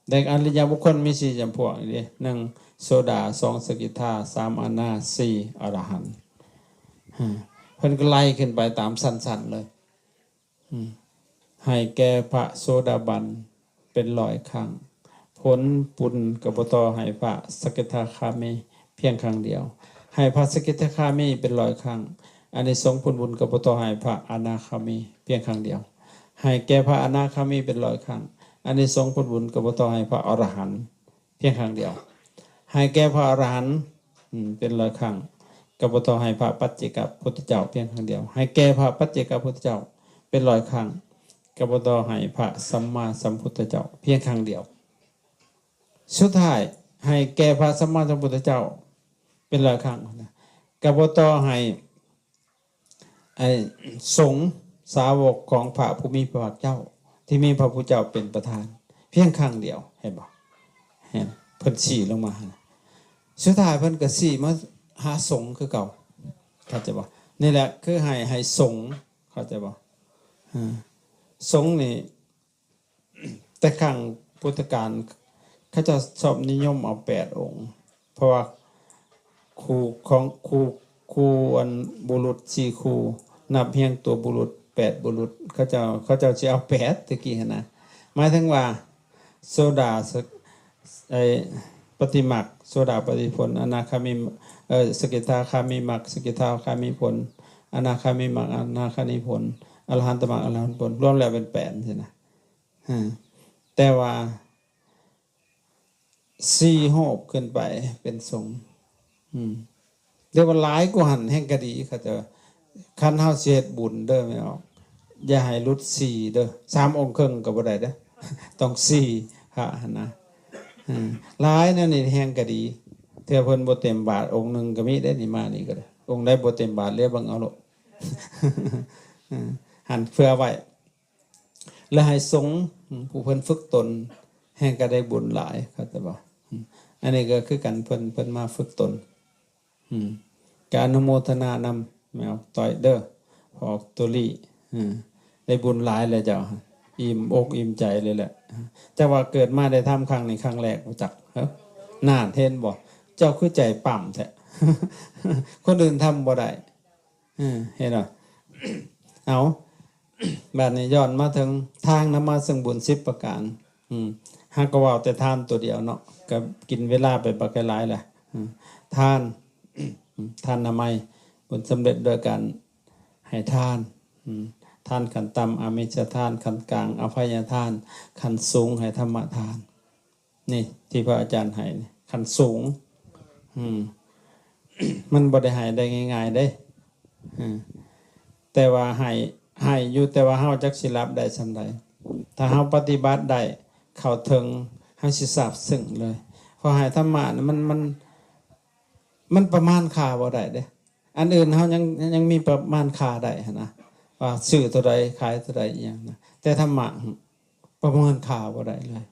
ແລະ ອະລິຍະບຸກຄົນມີສີ່ຈຳພວກນີ້ເດ້ ໜຶ່ງ ໂສດາ ສອງ ສະກິດທາ ສາມ ອະນາ ສີ່ ອະລະຫັນ. ເພິ່ນກໍໄລ່ຂຶ້ນໄປຕາມຊັ້ນໆເລີຍ. ໃຫ້ແກ່ພະໂສດາບັນເປັນຮ້ອຍຄັ້ງ ຜົນບຸນກໍບໍ່ຕໍ່ໃຫ້ພະສະກິດທາຄາມີພຽງຄັ້ງດຽວ. ໃຫ້ພະສະກິດທາຄາມີເປັນຮ້ອຍຄັ້ງ ອານິສົງຜົນບຸນກໍບໍ່ຕໍ່ໃຫ້ພະອະນາຄາມີພຽງຄັ້ງດຽວ. ໃຫ້ແກ່ພະອະນາຄາມີເປັນຮ້ອຍຄັ້ງ ອານິສົງຜົນບຸນກໍບໍ່ຕໍ່ໃຫ້ພະອໍລະຫັນພຽງຄັ້ງດຽວ. ໃຫ້ແກ່ພະອໍລະຫັນ ອືມ ເປັນຮ້ອຍຄັ້ງ ກໍບໍ່ຕໍ່ໃຫ້ພະປັດເຈກະພຸດທະເຈົ້າພຽງຄັ້ງດຽວ. ໃຫ້ແກ່ພະປັດເຈກະພຸດທະເຈົ້າເປັນຮ້ອຍຄັ້ງ ກໍບໍ່ຕໍ່ໃຫ້ພະສຳມາສຳພຸດທະເຈົ້າພຽງຄັ້ງດຽວ. ສຸດທ້າຍ ໃຫ້ແກ່ພະສຳມາສຳພຸດທະເຈົ້າເປັນຮ້ອຍຄັ້ງ ກໍບໍ່ຕໍ່ໃຫ້ ໄອ້ສົງສາວົກຂອງພະຜູ້ມີພະພາກເຈົ້າ ທີ່ມີພະພຸດທະເຈົ້າເປັນປະທານພຽງຄັ້ງດຽວ ເຫັນບໍ່? ເຫັນ ເພິ່ນຊີ້ລົງມາຫັ້ນ ສຸດທ້າຍເພິ່ນກໍຊີ້ມາຫາສົງຄືເກົ່າ ເຂົ້າໃຈບໍ່? ນີ້ແຫຼະຄືໃຫ້ ໃຫ້ສົງ ເຂົ້າໃຈບໍ່? ເອີ ສົງນີ້ ແຕ່ຄັ້ງພຸດທະການ ເຂົາເຈົ້າຊອບນິຍົມເອົາແປດອົງ ເພາະວ່າຄູ່ຂອງ ຄູ່ ຄູ່ອັນບຸລຸດສີ່ຄູ່ ນັບຮຽງຕົວບຸລຸດແປດບຸລຸດ ເຂົາເຈົ້າ ເຂົາເຈົ້າຊິເອົາແປດແຕ່ກີ້ຫັ້ນນະ ໝາຍເຖິງວ່າ ໂສດາ ສະ ໄອ້ ປະຕິມັກ ໂສດາປະຕິຜົນ ອະນາຄາມີ ເອີ ສະກິດທາຄາມີມັກ ສະກິດທາຄາມີຜົນ ອະນາຄາມີມັກ ອະນາຄາມີຜົນ ອະລະຫັນຕະມັກ ອະລະຫັນຜົນ ລວມແລ້ວເປັນແປດຊີ້ນະ. ອາ ແຕ່ວ່າສີ່ຮູບຂຶ້ນໄປເປັນສົງ ອືມ ແຕ່ວ່າຫຼາຍກວ່າຫັ້ນແຮ່ງກະດີ ເຂົາເຈົ້າ ຄັນເຮົາຊິເຮັດບຸນເດີແມ່ນອອກ ຢ່າໃຫ້ຫຼຸດສີ່ເດີ ສາມອົງເຄິ່ງກໍບໍ່ໄດ້ເດີ ຕ້ອງສີ່ພະຫັ້ນນະ ອາ ຫຼາຍແນວນີ້ແຮ່ງກະດີ ເທື່ອເພິ່ນບໍ່ເຕັມບາດ ອົງໜຶ່ງກໍມີເດ້ ນີ້ມານີ້ກໍໄດ້ ອົງໃດບໍ່ເຕັມບາດ ເລຍເບິ່ງເອົາໂລດ ເອີ ຫັ້ນເພື່ອໄວ້ ແລະໃຫ້ສົງຜູ້ເພິ່ນຝຶກຕົນແຮ່ງກໍໄດ້ບຸນຫຼາຍ ເຂົ້າໃຈບໍ່? ອັນນີ້ກໍຄືກັນ ເພິ່ນ ເພິ່ນມາຝຶກຕົນ ອືມ ກະອະນຸໂມທະນານຳແມ່ອອກຕ້ອຍເດີ ພໍ່ອອກໂຕລີ ອືມ ໄດ້ບຸນຫຼາຍແລ້ວເຈົ້າ ອີ່ມອົກອີ່ມໃຈເລີຍແຫຼະ ຈັກວ່າເກີດມາໄດ້ທຳຄັ້ງນີ້ຄັ້ງແລກບໍ່ຈັກ ເອີ ນັ້ນເຫັນບໍ່ ເຈົ້າຄືໃຈປ້ຳແທ້ ຄົນອື່ນທຳບໍ່ໄດ້ ເອີ ເຫັນບໍ່? ເອົາ ບາດນີ້ຍ້ອນມາເຖິງທາງນຳມາເຊິ່ງບຸນສິບປະການ ອືມ ຫາກກໍເວົ້າແຕ່ທານຕົວດຽວເນາະ ກໍກິນເວລາໄປບັກຫຼາຍແຫຼະ ອືມ ທານ ອືມ ທານນາໄມ ຜົນສຳເລັດໂດຍການໃຫ້ທານ ອືມ ທານຂັ້ນຕ່ຳ ອາມິສະທານ ຂັ້ນກາງ ອະໄພຍະທານ ຂັ້ນສູງໃຫ້ທຳມະທານ. ນີ້ທີ່ພະອາຈານໃຫ້ນີ້ ຂັ້ນສູງ ອືມ ມັນບໍ່ໄດ້ໃຫ້ໄດ້ງ່າຍໆເດ້ ອືມ ແຕ່ວ່າໃຫ້ ໃຫ້ຢູ່ ແຕ່ວ່າເຮົາຈັກຊິຮັບໄດ້ສ່ຳໃດ ຖ້າເຮົາປະຕິບັດໄດ້ ເຂົ້າເຖິງ ເຮົາຊິຊາບຊຶ້ງເລີຍ ເພາະໃຫ້ທຳມະນີ້ມັນ ມັນ ມັນປະມານຄ່າບໍ່ໄດ້ເດ້ ອັນອື່ນເຮົາຍັງ ຍັງມີປະມານຄ່າໄດ້ຫັ້ນນະ ວ່າຊື້ເທົ່າໃດ ຂາຍເທົ່າໃດ ອີ່ຫຍັງນະ ແຕ່ທຳມະ ປະເມີນຄ່າບໍ່ໄດ້ເລີຍ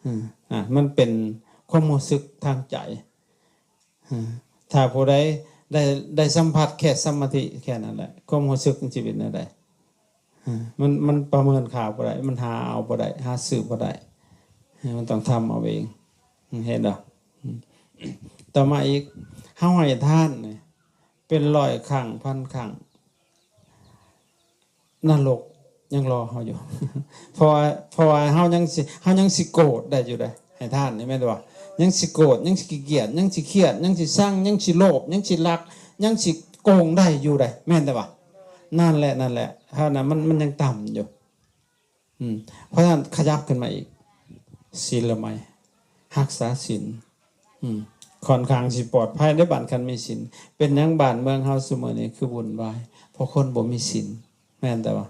ອືມ ອ່າ ມັນເປັນຄວາມຮູ້ສຶກທາງໃຈ ອືມ ຖ້າຜູ້ໃດໄດ້ ໄດ້ສຳຜັດແຄ່ສະມາທິແຄ່ນັ້ນແຫຼະ ຄວາມຮູ້ສຶກມັນຊິເປັນແນວໃດ? ອືມ ມັນ ມັນປະເມີນຄ່າບໍ່ໄດ້ ມັນຫາເອົາບໍ່ໄດ້ ຫາຊື້ບໍ່ໄດ້ ມັນຕ້ອງທຳເອົາເອງ ເຫັນບໍ່? ອືມ ຕໍ່ມາອີກ ເຮົາໃຫ້ທານນີ້ເປັນຮ້ອຍຄັ້ງ ພັນຄັ້ງ ນະລົກຍັງລໍເຮົາຢູ່ ເພາະວ່າ ເພາະວ່າເຮົາຍັງຊິ ເຮົາຍັງຊິໂກດໄດ້ຢູ່ເດ້ ໃຫ້ທານນີ້ແມ່ນບໍ່? ຍັງຊິໂກດ ຍັງຊິຂີ້ກຽດ ຍັງຊິຄຽດ ຍັງຊິຊັງ ຍັງຊິໂລບ ຍັງຊິລັກ ຍັງຊິໂກງໄດ້ຢູ່ເດ້ ແມ່ນແຕ່ວ່າ ນັ້ນແຫຼະ ນັ້ນແຫຼະ ເຮົານະ ມັນ ມັນຍັງຕ່ຳຢູ່ ອືມ ເພາະສະນັ້ນຂະຫຍັບຂຶ້ນມາອີກ ສິນລະໄມ ຮັກສາສິນ ອືມ ຂ້ອນຂ້າງຊິປອດໄພໃນບ້ານຄັນມີສິນ ເປັນຫຍັງບ້ານເມືອງເຮົາຊຸມື້ນີ້ຄືວຸ່ນວາຍ ເພາະຄົນບໍ່ມີສິນ ແມ່ນແຕ່ວ່າ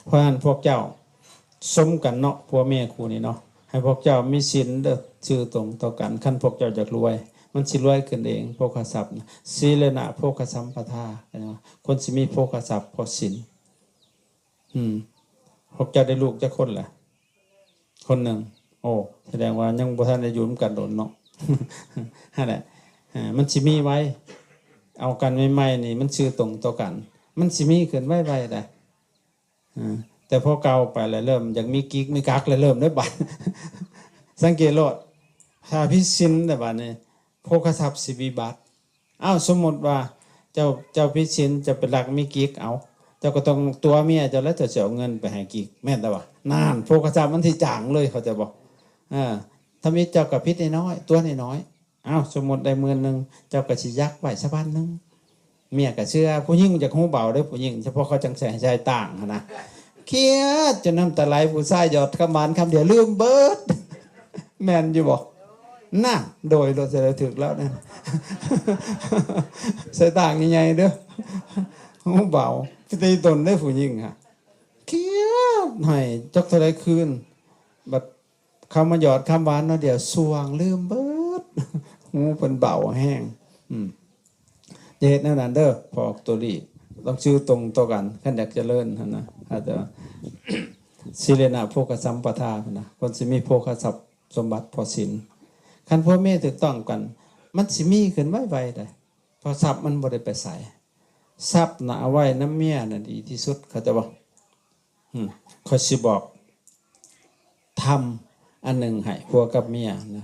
ເພາະສະນັ້ນພວກເຈົ້າສົມກັນເນາະ ຜົວເມຍຄູ່ນີ້ເນາະ ໃຫ້ພວກເຈົ້າມີສິນເດີ ຊື່ຕົງຕໍ່ກັນ ຄັນພວກເຈົ້າຢາກລວຍ ມັນຊິລວຍຂຶ້ນເອງ ໂພຄະຊັບນະ ສີລະນະໂພຄະສຳປະທາ ເຫັນບໍ່? ຄົນຊິມີໂພຄະຊັບເພາະສິນ ອືມ ພວກເຈົ້າໄດ້ລູກຈັກຄົນລະ? ຄົນໜຶ່ງ ໂອ້ ສະແດງວ່າຍັງບໍ່ທັນໄດ້ຢູ່ນຳກັນດົນເນາະ ຫັ້ນແຫຼະ ເອີ ມັນຊິມີໄວ ເອົາກັນໃໝ່ໆນີ້ມັນຊື່ຕົງຕໍ່ກັນ ມັນຊິມີຂຶ້ນໄວໆໄດ໋ ເອີ ແຕ່ພໍເກົ່າໄປແລ້ວເລີ່ມຢາກມີກິກມີກັກແລ້ວເລີ່ມເດີບາດ ສັງເກດໂລດ ຖ້າຜິດສິນແລ້ວບາດນີ້ ໂພຄະຊັບຊິວິບັດ ອ້າວ ສົມມຸດວ່າເຈົ້າ ເຈົ້າຜິດສິນ ເຈົ້າໄປລັກມີກິກ ເອົ້າ ເຈົ້າກໍຕ້ອງຕົວະເມຍເຈົ້າແລ້ວ ເຈົ້າຊິເອົາເງິນໄປໃຫ້ກິກ ແມ່ນແຕ່ວ່າ ນັ້ນ ໂພຄະຊັບມັນຊິຈາງເລີຍ ເຂົ້າໃຈບໍ່? ເອີ ທຳອິດເຈົ້າກໍຜິດນ້ອຍໆ ຕົວະນ້ອຍໆ ເອົ້າ ສົມມຸດໄດ້ໝື່ນໜຶ່ງ ເຈົ້າກໍຊິຍັກໄວ້ສະບາດໜຶ່ງ ເມຍກໍເຊື່ອ ຜູ້ຍິງຢາກຮູ້ເບົາເດີ້ ຜູ້ຍິງ ສະເພາະເຂົາຈັ່ງໃສ່ໃສ່ຕ່າງຫັ້ນນະ ຄຽດຈົນນ້ຳຕາໄຫຼ ຜູ້ຊາຍຫຍອດຄຳຫວານຄຳດຽວລືມເບີດ ແມ່ນຢູ່ບໍ່? ນະ ໂດຍ ໂລດ ສະແດງຖືກແລ້ວນັ້ນ ໃສ່ຕ່າງໃຫຍ່ໆເດີ້ ຫູເບົາ ຕິຕົນເດ້ຜູ້ຍິງຫະ ຄຽດໃຫ້ຈັກເທົ່າໃດຄືນ ບັດເຂົາມາຫຍອດຄຳຫວານໜ້ອຍດຽວ ສ່ວງ ລືມເບີດ ຫູເພິ່ນເບົາແຮງ ອືມ. ຢ່າເຮັດແນວນັ້ນເດີ້ ພວກຕົວນີ້ ຕ້ອງຊື່ຕົງຕໍ່ກັນ ຄັນຢາກຈະເລີນຫັ້ນນະ ອາດຈະ ສີລະນະໂພຄະສຳປະທາ ເພິ່ນນະ ຄວນຊິມີໂພຄະຊັບສົມບັດເພາະສິນ ຄັນຜົວເມຍຖືກຕ້ອງກັນ ມັນຊິມີຂຶ້ນໄວໆໄດ໋ ເພາະຊັບມັນບໍ່ໄດ້ໄປໃສ ຊັບນະເອົາໄວ້ນຳເມຍນະດີທີ່ສຸດ ເຂົ້າໃຈບໍ່? ອືມ ຂ້ອຍຊິບອກທຳອັນໜຶ່ງໃຫ້ຜົວກັບເມຍນະ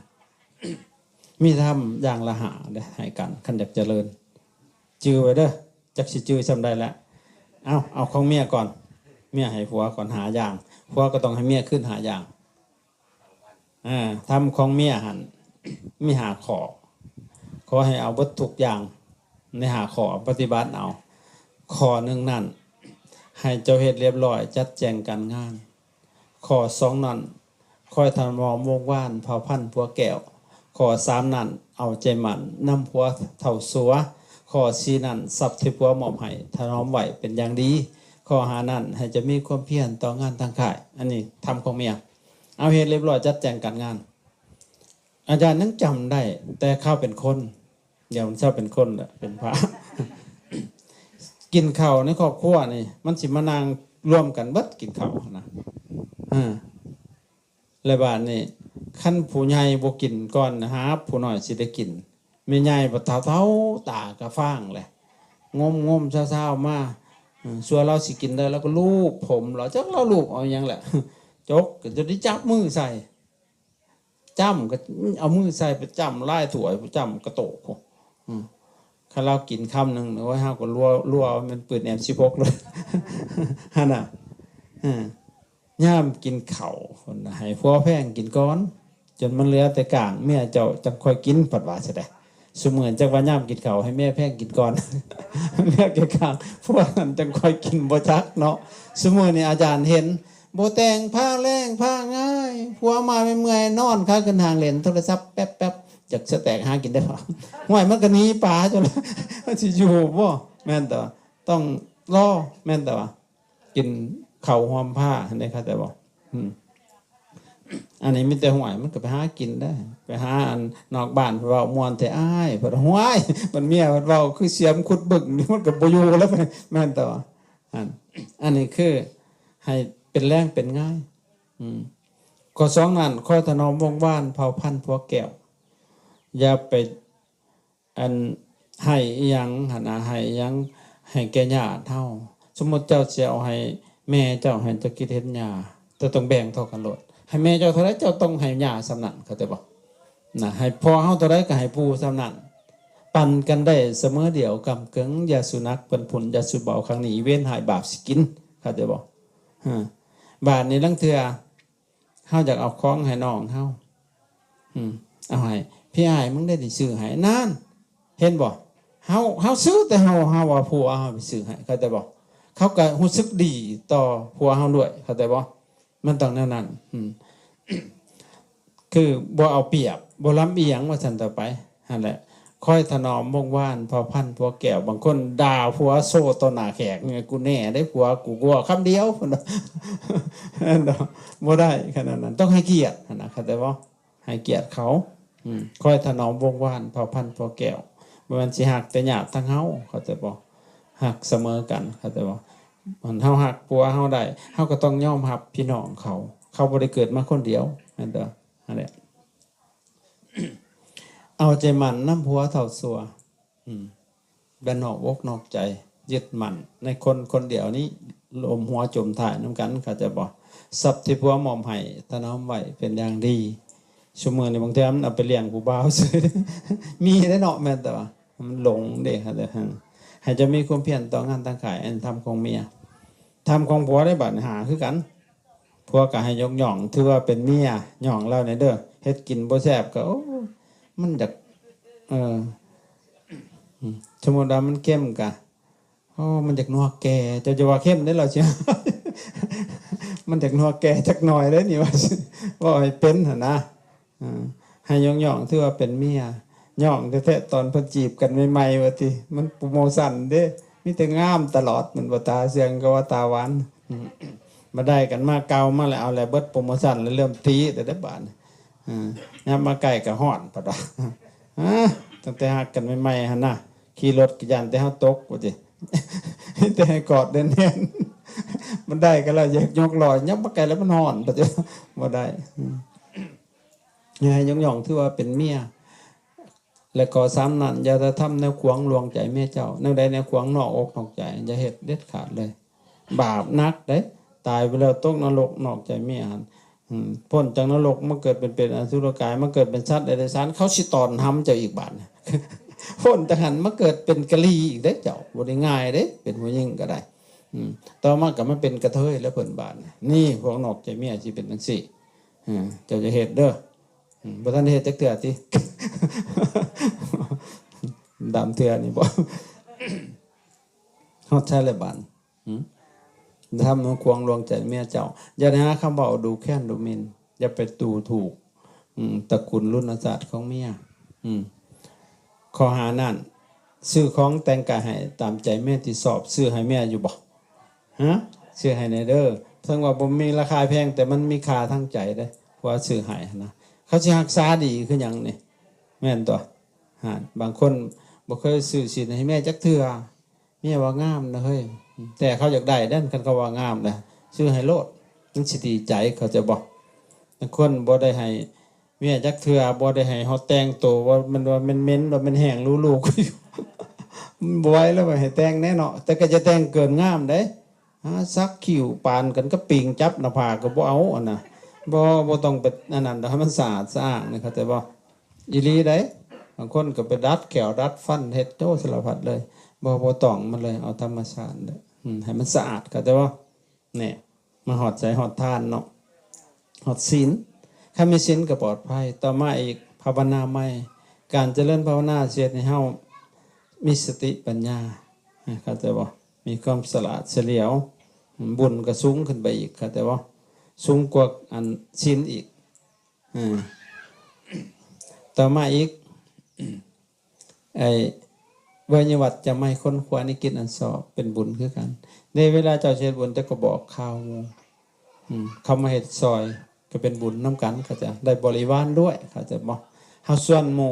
ມີທຳຢ່າງລະຫ້າເດ້ໃຫ້ກັນ ຄັນຢາກຈະເລີນ ຈື່ໄວ້ເດີ້ ຈັກຊິຈື່ຊ່ຳໃດແຫຼະ ເອົາ ເອົາຂອງເມຍກ່ອນ ເມຍໃຫ້ຜົວກ່ອນຫ້າຢ່າງ ຜົວກໍຕ້ອງໃຫ້ເມຍຄືນຫ້າຢ່າງ. ອາ ທຳຂອງເມຍຫັ້ນມີຫ້າຂໍ້ ຂໍໃຫ້ເອົາເບິດທຸກຢ່າງໃນຫ້າຂໍ້ປະຕິບັດເອົາ. ຂໍ້ໜຶ່ງນັ້ນ ໃຫ້ເຈົ້າເຮັດລຽບລ້ອຍ ຈັດແຈງການງານ. ຂໍ້ສອງນັ້ນ ຄອຍຖະໜອມວົງວານ ເຜົ່າພັນຜົວແກ້ວ. ຂໍ້ສາມນັ້ນ ເອົາໃຈໝັ້ນນຳຜົວເທົ່າຊົວ. ຂໍ້ສີ່ນັ້ນ ຊັບທີ່ຜົວມອບໃຫ້ ຖະໜອມໄວ້ເປັນຢ່າງດີ. ຂໍ້ຫ້ານັ້ນ ໃຫ້ເຈົ້າມີຄວາມພຽນຕໍ່ງານທາງຄ້າຍ. ອັນນີ້ທຳຂອງເມຍ. ເອົາເຮັດລຽບລ້ອຍ ຈັດແຈງການງານ. ອາຈານຍັງຈຳໄດ້ ແຕ່ຄາວເປັນຄົນ, ດຽວເຊົາເປັນຄົນແລ້ວ ເປັນພະ. ກິນເຂົ້າໃນຄອບຄົວນີ້ ມັນຊິມານັ່ງລວມກັນເບິດກິນເຂົ້ານະ. ເອີ ແລະບາດນີ້ ຄັນຜູ້ໃຫຍ່ບໍ່ກິນກ່ອນນະ ຫາຜູ້ນ້ອຍຊິໄດ້ກິນ. ແມ່ໃຫຍ່ບັດເຖົ້າໆ ຕາກະຟາງແຫຼະ ງົມໆ ຊາວໆ ມາ ເອີ ຊົ່ວລາວຊິກິນໄດ້ ລາວກໍລູບຜົມລາວ ຈັກລາວລູບເອົາຫຍັງແຫຼະ ຈົກກໍຈົນໄດ້ຈັບມືໃສ່ ຈ້ຳກໍເອົາມືໃສ່ ໄປຈ້ຳຫຼາຍຖ້ວຍ ໄປຈ້ຳກະໂຕກພຸ້ນ. ອືມ ຄັນລາວກິນຄຳໜຶ່ງ ໂອ້ຍ ເຮົາກໍລົວ ລົວແມ່ນປືນເອັມສິບຫົກເລີຍ ຫັ້ນນະ. ເອີ ຍາມກິນເຂົ້າ ເພິ່ນໃຫ້ຜົວແພງກິນກ່ອນ ຈົນມັນເຫຼືອແຕ່ກ້າງ ເມຍເຈົ້າຈັ່ງຄ່ອຍກິນ ເພິ່ນວ່າຊັ້ນໃດ. ຊຸມື້ຈັກວ່າຍາມກິນເຂົ້າໃຫ້ເມຍແພງກິນກ່ອນ ເຫຼືອແຕ່ກ້າງ ຜົວນັ້ນຈັ່ງຄ່ອຍກິນ ບໍ່ຈັກເນາະ. ຊຸມື້ນີ້ອາຈານເຫັນ ບໍ່ແຕ່ງ ພາແລ້ງ ພາງ່າຍ ຜົວມາເມື່ອຍໆ ນອນຄາຂຶ້ນຫ້າງ ເລ່ນໂທລະສັບແປັບໆ ຢາກສະແຕກຫາກິນໄດ້ບໍ່? ຫ້ວຍ ມັນກໍໜີປາຈົນ ມັນຊິຢູ່ບໍ່? ແມ່ນແຕ່ວ່າຕ້ອງລໍ ແມ່ນແຕ່ວ່າ ກິນເຂົ້າຮ່ວມພາຫັ້ນເດ້ ເຂົ້າໃຈບໍ່? ອືມ ອັນນີ້ມີແຕ່ ຫ້ວຍ ມັນກໍໄປຫາກິນໄດ້ ໄປຫາອັນນອກບ້ານ ເວົ້າມ່ວນແທ້ອ້າຍ ເພິ່ນ ຫ້ວຍ ມັນເມຍເພິ່ນເວົ້າຄືສຽມຂຸດບຶ້ງນີ້ ມັນກໍບໍ່ຢູ່ແລ້ວ ແມ່ນແຕ່ວ່າ ອັນ ອັນນີ້ຄືໃຫ້ເປັນແລງເປັນງ່າຍ. ອືມ ຂໍ້ສອງນັ້ນ ຄອຍຖະໜອມວົງວານ ເຜົ່າພັນຜົວແກ້ວ ຢ່າໄປ ອັນໃຫ້ອີ່ຫຍັງຫັ້ນນະ ໃຫ້ອີ່ຫຍັງໃຫ້ແກ່ຍາດເຮົາ. ສົມມຸດເຈົ້າຊິເອົາໃຫ້ແມ່ເຈົ້າ ໃຫ້ເຈົ້າກິດເຮັດຫຍ້າ ເຈົ້າຕ້ອງແບ່ງເທົ່າກັນໂລດ. ໃຫ້ແມ່ເຈົ້າເທົ່າໃດ ເຈົ້າຕ້ອງໃຫ້ຍ່າສ່ຳນັ້ນ ເຂົ້າໃຈບໍ່? ນະ ໃຫ້ພໍ່ເຮົາເທົ່າໃດກໍໃຫ້ປູ່ສ່ຳນັ້ນ. ປັນກັນໄດ້ສະເໝີດຽວກຳເກີງ ຢ່າສູ່ໜັກເພິ່ນພຸ້ນ ຢ່າສູ່ເບົາຄັ້ງນີ້ ເວນຮ້າຍບາບຊິກິນ ເຂົ້າໃຈບໍ່? ເອີ ບາດນີ້ລາງເທື່ອ ເຮົາຢາກເອົາຂອງໃຫ້ນ້ອງເຮົາ ອືມ ເອົາໃຫ້ ພີ່ອ້າຍ ມຶງໄດ້ໄດ້ຊື້ໃຫ້ ນັ້ນ ເຫັນບໍ່? ເຮົາ ເຮົາຊື້ ແຕ່ເຮົາ ເຮົາວ່າຜົວເຮົາໄປຊື້ໃຫ້ ເຂົ້າໃຈບໍ່? ເຂົາກໍຮູ້ສຶກດີຕໍ່ຜົວເຮົາດ້ວຍ ເຂົ້າໃຈບໍ່? ມັນຕ້ອງແນວນັ້ນ ອືມ ຄືບໍ່ເອົາປຽບ ບໍ່ລຳອຽງ ວ່າຊັ້ນຕໍ່ໄປ. ຫັ້ນແຫຼະ ຄອຍຖະໜອມວົງວານ ເຜົ່າພັນຜົວແກ້ວ. ບາງຄົນດ່າຜົວໂຊຕໍ່ໜ້າແຂກ ນີ້ ກູແນ່ເດ້ ຜົວກູ ກູເວົ້າຄຳດຽວ ເພິ່ນວ່າ ແມ່ນບໍ່? ບໍ່ໄດ້ຂະໜາດນັ້ນ ຕ້ອງໃຫ້ກຽດຫັ້ນນະ ເຂົ້າໃຈບໍ່? ໃຫ້ກຽດເຂົາ ອືມ ຄອຍຖະໜອມວົງວານ ເຜົ່າພັນຜົວແກ້ວ. ບໍ່ແມ່ນຊິຮັກແຕ່ຍາດທາງເຮົາ ເຂົ້າໃຈບໍ່? ຮັກສະເໝີກັນ ເຂົ້າໃຈບໍ່? ເຮົາຮັກຜົວເຮົາໄດ້ ເຮົາກໍຕ້ອງຍອມຮັບພີ່ນ້ອງເຂົາ ເຂົາບໍ່ໄດ້ເກີດມາຄົນດຽວ ແມ່ນບໍ່? ຫັ້ນແຫຼະ ເອົາໃຈໝັ້ນນຳຜົວເທົ່າຊົ່ວ ອືມ ຢ່ານອກອົກນອກໃຈ ຍຶດໝັ້ນໃນຄົນຄົນດຽວນີ້ ລົມຫົວຈົມທ້າຍນຳກັນ ເຂົ້າໃຈບໍ່? ຊັບທີ່ຜົວມອບໃຫ້ ຖະໜອມໄວ້ເປັນຢ່າງດີ. ຊຸມື້ນີ້ບາງເທື່ອມັນເອົາໄປລ້ຽງຜູ້ບ່າວຊື່ ມີເດ້ເນາະ ແມ່ນແຕ່ວ່າມັນຫຼົງເດ້ ເຂົ້າໃຈ ໃຫ້ເຈົ້າມີຄວາມພຽນຕໍ່ງານທາງກາຍ ອັນທຳຂອງເມຍ ທຳຂອງຜົວໄດ້ ບາດນີ້ຫາຄືກັນ. ຜົວກໍໃຫ້ຍົກຍ້ອງ ຖືວ່າເປັນເມຍຍ້ອງລາວແດ່ເດີ. ເຮັດກິນບໍ່ແຊບກໍ ໂອ້ ມັນຢາກ ເອີ ອືມ ສົມມຸດວ່າມັນເຄັມກໍ ໂອ້ ມັນຢາກນົວແກ່ ເຈົ້າຈະວ່າເຄັມເດ້ ລາວຊິ ມັນຢາກນົວແກ່ຈັກໜ້ອຍເດ້ນີ້ ວ່າ ເວົ້າໃຫ້ເປັນຫັ້ນນະ. ເອີ ໃຫ້ຍ້ອງໆ ຖືວ່າເປັນເມຍ ຍ້ອງແທ້ໆ ຕອນເພິ່ນຈີບກັນໃໝ່ໆ ວ່າຕິ ມັນໂປຣໂມຊັນເດ້ ມີແຕ່ງາມຕະຫຼອດ ແມ່ນບໍ່? ຕາເຊື່ອງກໍວ່າຕາຫວານ ອືມ ມາໄດ້ກັນມາເກົ່າມາແລ້ວ ເອົາແລ້ວ ເບິດໂປຣໂມຊັນແລ້ວ ເລີ່ມຕີແລ້ວເດ້ບາດນີ້. ເອີ ຍາມມາໃກ້ກໍຮ້ອນ ປະດາ ຕັ້ງແຕ່ຮັກກັນໃໝ່ໆ ຫັ້ນນະ ຂີ່ລົດກໍຢ້ານແຕ່ເຮົາຕົກ ວ່າຕິ ມີແຕ່ໃຫ້ກອດແໜ້ນໆ ມັນໄດ້ກັນແລ້ວ ຢາກຍົກລໍ້ ຍັບມາໃກ້ແລ້ວມັນຮ້ອນ ປະດາ ບໍ່ໄດ້ ອືມ ໃຫ້ຍ້ອງໆ ຖືວ່າເປັນເມຍ. ແລະ ຂໍ້ສາມນັ້ນ ຢ່າໄດ້ທຳແນວຂວາງລວງໃຈເມຍເຈົ້າ ແນວໃດແນວຂວາງນອກອົກນອກໃຈ ຢ່າເຮັດເດັດຂາດເລີຍ ບາບໜັກເດ້. ຕາຍໄປແລ້ວຕົກນະລົກນອກໃຈເມຍຫັ້ນ ອືມ ພົ້ນຈາກນະລົກມາເກີດເປັນ ເປັນອະສຸລະກາຍ ມາເກີດເປັນສັດເດຍລະສານ ເຂົາຊິຕ້ອນຫຳເຈົ້າອີກບາດ ພົ້ນຈາກຫັ້ນມາເກີດເປັນກະຫຼີອີກເດ້ເຈົ້າ ບໍ່ໄດ້ງ່າຍເດ້ ເປັນຜູ້ຍິງກໍໄດ້ ອືມ ຕໍ່ມາກໍມາເປັນກະເທີຍແລ້ວເພິ່ນບາດນີ້. ນີ້ພວກນອກໃຈເມຍຊິເປັນຈັ່ງຊີ້ ເອີ ເຈົ້າຢ່າເຮັດເດີ ອືມ ບໍ່ທັນໄດ້ເຮັດຈັກເທື່ອຕິ ດຳເທື່ອນີ້ບໍ່ ຮອດໃສແລ້ວບາດ ຫືມ ທຳໃຫ້ຂວາງລວງໃຈເມຍເຈົ້າ ຢ່າໄດ້ຫາຄຳເວົ້າດູແຄນດູໝິ່ນ ຢ່າໄປດູຖູກ ອືມ ຕະກຸນລຸນນະຊາດຂອງເມຍ ອືມ ຂໍ້ຫ້ານັ້ນ ຊື້ຂອງແຕ່ງກາຍໃຫ້ຕາມໃຈເມຍທີ່ຊອບ ຊື້ໃຫ້ເມຍຢູ່ບໍ່? ຮະ ຊື້ໃຫ້ແດ່ເດີ ເຖິງວ່າບໍ່ມີລາຄາແພງ ແຕ່ມັນມີຄ່າທາງໃຈເດ້ ຜົວຊື້ໃຫ້ຫັ້ນນະ ເຂົາຊິຮັກສາດີຄືຫຍັງນີ້? ແມ່ນຕົວະ? ຫາ ບາງຄົນບໍ່ເຄີຍຊື້ສິນໃຫ້ເມຍຈັກເທື່ອ ເມຍວ່າງາມນະເຮີ້ຍ ແຕ່ເຂົາຢາກໄດ້ເດ້ ຄັນເຂົາວ່າງາມນະ ຊື້ໃຫ້ໂລດ ມັນຊິດີໃຈ ເຂົ້າໃຈບໍ່? ບາງຄົນບໍ່ໄດ້ໃຫ້ເມຍຈັກເທື່ອ ບໍ່ໄດ້ໃຫ້ຮອດແຕ່ງໂຕ ວ່າມັນວ່າເໝັນໆ ວ່າມັນແຫ້ງລູກໆ ບໍ່ໄຫວແລ້ວ ວ່າໃຫ້ແຕ່ງແດ່ເນາະ ແຕ່ກໍຢ່າແຕ່ງເກີນງາມເດ້. ຫາສັກຄິ້ວປານກັນກັບປີງຈັບໜ້າຜາກກໍບໍ່ເອົາ ອັນນະ ບໍ່ ບໍ່ຕ້ອງໄປອັນນັ້ນດອກ ໃຫ້ມັນສະອາດສະອ້າງນີ້ ເຂົ້າໃຈບໍ່? ອີ່ຫຼີໃດ໋ ບາງຄົນກໍໄປດັດແຂ້ວດັດຟັນ ເຮັດໂອ້ສາລະພັດເລີຍ ບໍ່ ບໍ່ຕ້ອງມັນເລີຍ ເອົາທຳມະຊາດເດີ ອືມ ໃຫ້ມັນສະອາດ ເຂົ້າໃຈບໍ່? ແນ່ ມາຮອດໃສຮອດທານເນາະ ຮອດສິນ ຄັນມີສິນກໍປອດໄພ. ຕໍ່ມາອີກ ພາວະນາໃໝ່ ການຈະເລີນພາວະນາຊິເຮັດໃຫ້ເຮົາມີສະຕິປັນຍາ ເຂົ້າໃຈບໍ່? ມີຄວາມສະຫຼາດສະຫຼຽວ ບຸນກໍສູງຂຶ້ນໄປອີກ ເຂົ້າໃຈບໍ່? ສູງກວ່າອັນສິນອີກ ອາ ຕໍ່ມາອີກ ໄອ້ ໄວຍາວັດຈະໃໝ່ ຄົ້ນຄວ້າໃນກິດອັນຊອບ ເປັນບຸນຄືກັນເດ້. ເວລາເຈົ້າຊິເຮັດບຸນ ເຈົ້າກໍບອກຂ່າວໝູ່ ອືມ ເຂົາມາເຮັດຊ່ອຍ ກໍເປັນບຸນນຳກັນ ເຂົາຈະໄດ້ບໍລິວານດ້ວຍ ເຂົາໃຈບໍ່? ເຮົາຊວນໝູ່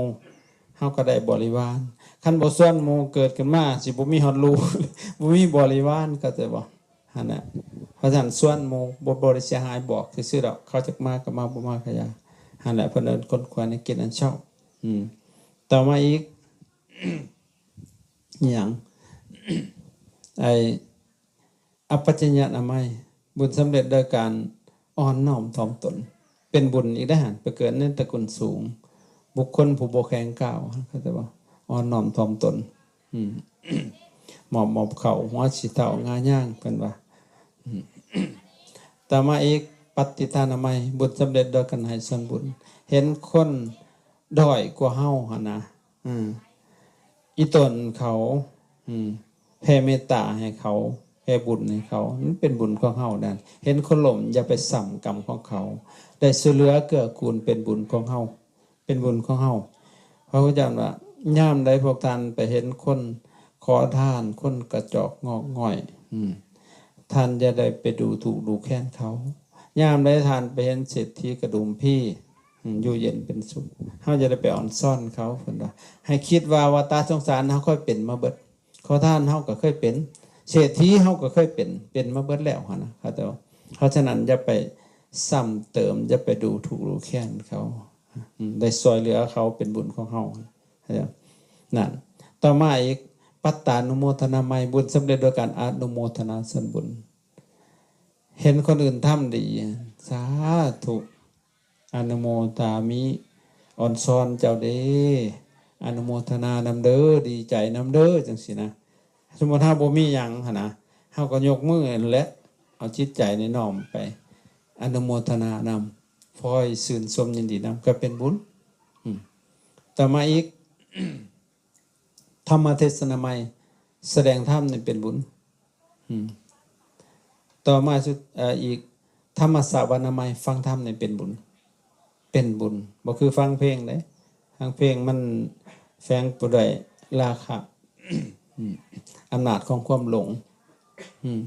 ເຮົາກໍໄດ້ບໍລິວານ ຄັນບໍ່ຊວນໝູ່ ເກີດຂຶ້ນມາຊິບໍ່ມີຮອດລູກ ບໍ່ມີບໍລິວານ ເຂົ້າໃຈບໍ່? ຫັ້ນແຫຼະ ເພາະສະນັ້ນຊວນໝູ່ ບໍ່ ບໍ່ໄດ້ເສຍຫາຍ ບອກຊື່ໆດອກ ເຂົາຈັກມາກໍມາ ບໍ່ມາກໍຢ່າ ຫັ້ນແຫຼະ ເພິ່ນເອີ້ນຄົ້ນຄວ້າໃນກິດອັນຊອບ. ອືມ ຕໍ່ມາອີກ ອີຫຍັງ ໄອ້ ອັບປະຈະຍະນາໄມ ບຸນສຳເລັດໂດຍການອ່ອນນ້ອມຖ່ອມຕົນ ເປັນບຸນອີກເດ້ຫັ້ນ ໄປເກີດໃນຕະກຸນສູງ ບຸກຄົນຜູ້ບໍ່ແຂງກ້າວ ເຂົ້າໃຈບໍ່? ອ່ອນນ້ອມຖ່ອມຕົນ ອືມ ມອບ ມອບເຂົ້າ ຫົວຊິເທົ້າງາຍາງ ເພິ່ນວ່າ. ອືມ ຕໍ່ມາອີກ ປັດຕິທານາໄມ ບຸນສຳເລັດໂດຍການໃຫ້ສ່ວນບຸນ ເຫັນຄົນດ້ອຍກວ່າເຮົາຫັ້ນນະ ອືມ ອີ່ຕົນເຂົາ ອືມ ແຜ່ເມດຕາໃຫ້ເຂົາ ແຜ່ບຸນໃຫ້ເຂົາ ມັນເປັນບຸນຂອງເຮົານັ້ນ. ເຫັນຄົນລົ້ມ ຢ່າໄປຊ້ຳກຳຂອງເຂົາ ໄດ້ຊ່ວຍເຫຼືອເກື້ອກູນ ເປັນບຸນຂອງເຮົາ ເປັນບຸນຂອງເຮົາ. ພະພຸດທະເຈົ້າວ່າ ຍາມໃດພວກທ່ານໄປເຫັນຄົນຂໍທານ ຄົນກະຈອກງອກງ່ອຍ ອືມ ທ່ານຢ່າໄດ້ໄປດູຖູກດູແຄນເຂົາ. ຍາມໃດທ່ານໄປເຫັນເສດຖີກະດຸມພີ ອືມ ຢູ່ເຢັນເປັນສຸກ ເຮົາຢ່າໄດ້ໄປອ່ອນຊ້ອນເຂົາ ເພິ່ນວ່າ. ໃຫ້ຄິດວ່າ ວ່າຕາສົງສານເຮົາເຄີຍເປັນມາເບິດ ຂໍທານເຮົາກໍເຄີຍເປັນ ເສດຖີເຮົາກໍເຄີຍເປັນ ເປັນມາເບິດແລ້ວຫັ້ນນະ ເຂົາເຈົ້າ. ເພາະສະນັ້ນ ຢ່າໄປຊ້ຳເຕີມ ຢ່າໄປດູຖູກດູແຄນເຂົາ ອືມ ໄດ້ຊ່ວຍເຫຼືອເຂົາ ເປັນບຸນຂອງເຮົາ ເຂົ້າໃຈ ນັ້ນ. ຕໍ່ມາອີກ ປັດຕານຸໂມທະນາໄມ ບຸນສຳເລັດໂດຍການອະນຸໂມທະນາສ່ວນບຸນ ເຫັນຄົນອື່ນທຳດີ ສາທຸ ອະນຸໂມທາມິ ອອນຊອນເຈົ້າເດ້ ອະນຸໂມທະນານຳເດີ ດີໃຈນຳເດີ ຈັ່ງຊີ້ນະ. ສົມມຸດເຮົາບໍ່ມີຫຍັງຫັ້ນນະ ເຮົາກໍຍົກມືຫັ້ນແຫຼະ ເອົາຈິດໃຈນີ້ນ້ອມໄປອະນຸໂມທະນານຳ ຄອຍຊື່ນຊົມຍິນດີນຳ ກໍເປັນບຸນ. ອືມ ຕໍ່ມາອີກ ທຳມະເທສະນາໄມ ສະແດງທຳນີ້ເປັນບຸນ. ອືມ ຕໍ່ມາສຸດ ເອີ ອີກ ທຳມະສະວະນາໄມ ຟັງທຳນີ້ເປັນບຸນ ເປັນບຸນ ບໍ່ຄືຟັງເພງເດ້. ຟັງເພງມັນແຝງໄປດ້ວຍລາຄະ ອືມ ອຳນາດຂອງຄວາມຫຼົງ. ອືມ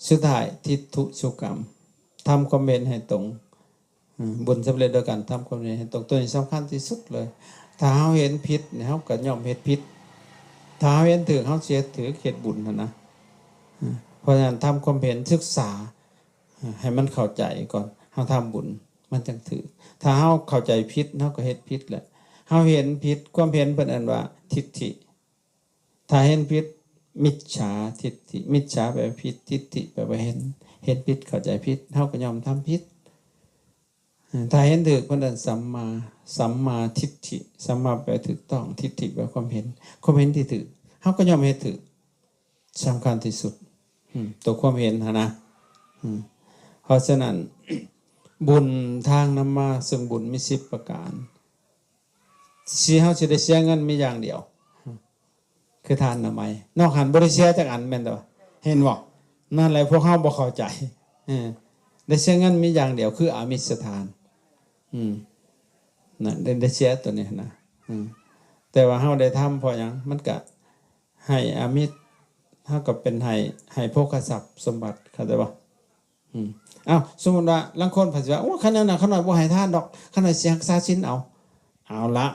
ສຸດທ້າຍ ທິດຖຸສຸກຳ ທຳຄວາມເຫັນໃຫ້ຕົງ. ອືມ ບຸນສຳເລັດໂດຍການທຳຄວາມເຫັນໃຫ້ຕົງ ຕົວນີ້ສຳຄັນທີ່ສຸດເລີຍ. ຖ້າເຮົາເຫັນຜິດນີ້ ເຮົາກໍຍອມເຮັດຜິດ, ຖ້າເຮົາເຫັນຖືກ ເຮົາຊິເຮັດຖືກ ເຮັດບຸນຫັ້ນນະ. ອືມ ເພາະສະນັ້ນ ທຳຄວາມເຫັນ ສຶກສາໃຫ້ມັນເຂົ້າໃຈກ່ອນ ເຮົາທຳບຸນມັນຈັ່ງຖືກ. ຖ້າເຮົາເຂົ້າໃຈຜິດ ເຮົາກໍເຮັດຜິດແຫຼະ. ເຮົາເຫັນຜິດ ຄວາມເຫັນເພິ່ນເອີ້ນວ່າທິດຖິ. ຖ້າເຫັນຜິດ ມິດສາທິດຖິ ມິດສາແປວ່າຜິດ ທິດຖິແປວ່າເຫັນ ເຫັນຜິດເຂົ້າໃຈຜິດ ເຮົາກໍຍອມທຳຜິດ. ຖ້າເຫັນຖືກ ເພິ່ນເອີ້ນສຳມາ ສຳມາທິດຖິ ສຳມາແປວ່າຖືກຕ້ອງ ທິດຖິແປວ່າຄວາມເຫັນ ຄວາມເຫັນທີ່ຖືກ ເຮົາກໍຍອມເຮັດຖືກ. ສຳຄັນທີ່ສຸດ ອືມ ຕົວຄວາມເຫັນຫັ້ນນະ. ອືມ ເພາະສະນັ້ນ ບຸນທາງນຳມາເຊິ່ງບຸນມີສິບປະການ ທີ່ເຮົາຊິໄດ້ເສຍເງິນມີຢ່າງດຽວ ຄືທານອະນາໄມ ນອກຫັ້ນບໍ່ໄດ້ເສຍຈັກອັນ ແມ່ນບໍ່? ເຫັນບໍ່? ນັ້ນແຫຼະ ພວກເຮົາບໍ່ເຂົ້າໃຈ. ເອີ ໄດ້ເສຍເງິນມີຢ່າງດຽວ ຄືອາມິດສະທານ. ອືມ ນັ້ນ ໄດ້ ໄດ້ເສຍຕົວນີ້ນະ. ອືມ ແຕ່ວ່າເຮົາໄດ້ທຳເພາະຫຍັງ? ມັນກະໃຫ້ອາມິດ ເຮົາກໍເປັນໃຫ້ ໃຫ້ໂພຄະຊັບສົມບັດ ເຂົ້າໃຈບໍ່? ອືມ ອ້າວ ສົມມຸດວ່າລາງຄົນເພິ່ນຊິວ່າ ໂອ້ ຄັນແນວນັ້ນຂ້ານ້ອຍບໍ່ໃຫ້ທານດອກ ຂ້ານ້ອຍຊິຮັກສາສິນເອົາ. ເອົາລະ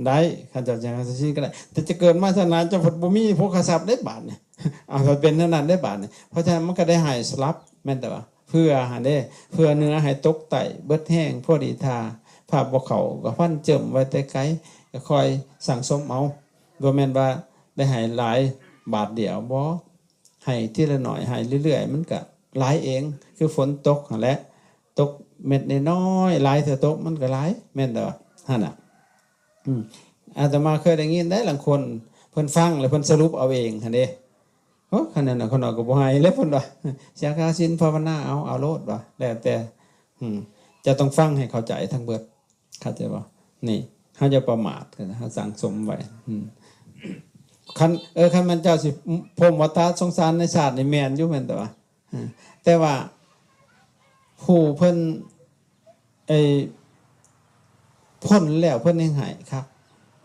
ໄດ້ ຄັນເຈົ້າຊິຮັກສາສິນກໍໄດ້ ແຕ່ຈະເກີດມາຊາດໜ້າເຈົ້າພັດບໍ່ມີໂພຄະຊັບເດ້ບາດນີ້ ເອົາ ຖ້າເປັນແນວນັ້ນເດ້ບາດນີ້ ເພາະສະນັ້ນມັນກໍໄດ້ໃຫ້ສະຫຼັບ ແມ່ນແຕ່ວ່າ ເພື່ອຫັ້ນເດ້ ເພື່ອເນື້ອໃຫ້ຕົກໃຕ້ ເບິດແຮງພໍດີທ່າ ພາບບໍ່ເຂົ້າກໍຟັນເຈິ້ມໄວ້ແຕ່ໄກ ກໍຄ່ອຍສັ່ງສົມເອົາ ບໍ່ແມ່ນວ່າໄດ້ໃຫ້ຫຼາຍບາດດຽວ ບໍ່ ໃຫ້ທີລະໜ້ອຍ ໃຫ້ເລື້ອຍໆ ມັນກະຫຼາຍເອງ ຄືຝົນຕົກຫັ້ນແຫຼະ ຕົກເມັດນ້ອຍໆ ຫຼາຍເທື່ອຕົກມັນກະຫຼາຍ ແມ່ນແຕ່ວ່າຫັ້ນນະ. ອາດຕະມາເຄີຍໄດ້ຍິນໄດ໋ ລາງຄົນເພິ່ນຟັງແລ້ວເພິ່ນສະຫຼຸບເອົາເອງຫັ້ນເດ້ ໂອ້ ຄັນນັ້ນນະ ຂ້ານ້ອຍກໍບໍ່ໃຫ້ແລ້ວ ເພິ່ນວ່າ ສຽກາສິນພາວະນາເອົາ ເອົາໂລດວ່າ ແລ້ວແຕ່ ເຈົ້າຕ້ອງຟັງໃຫ້ເຂົ້າໃຈທັງເບິດ ເຂົ້າໃຈບໍ່? ນີ້ ເຮົາຢ່າປະໝາດ ເຮົາສັ່ງສົມໄວ້ ຄັນ ເອີ ຄັນແມ່ນເຈົ້າຊິພົມວັດຕະສົງສານໃນຊາດນີ້ແມ່ນຢູ່ ແມ່ນແຕ່ວ່າ ແຕ່ວ່າຜູ້ເພິ່ນ ໄອ້ ພົ້ນແລ້ວເພິ່ນຍັງໃຫ້ຄັກ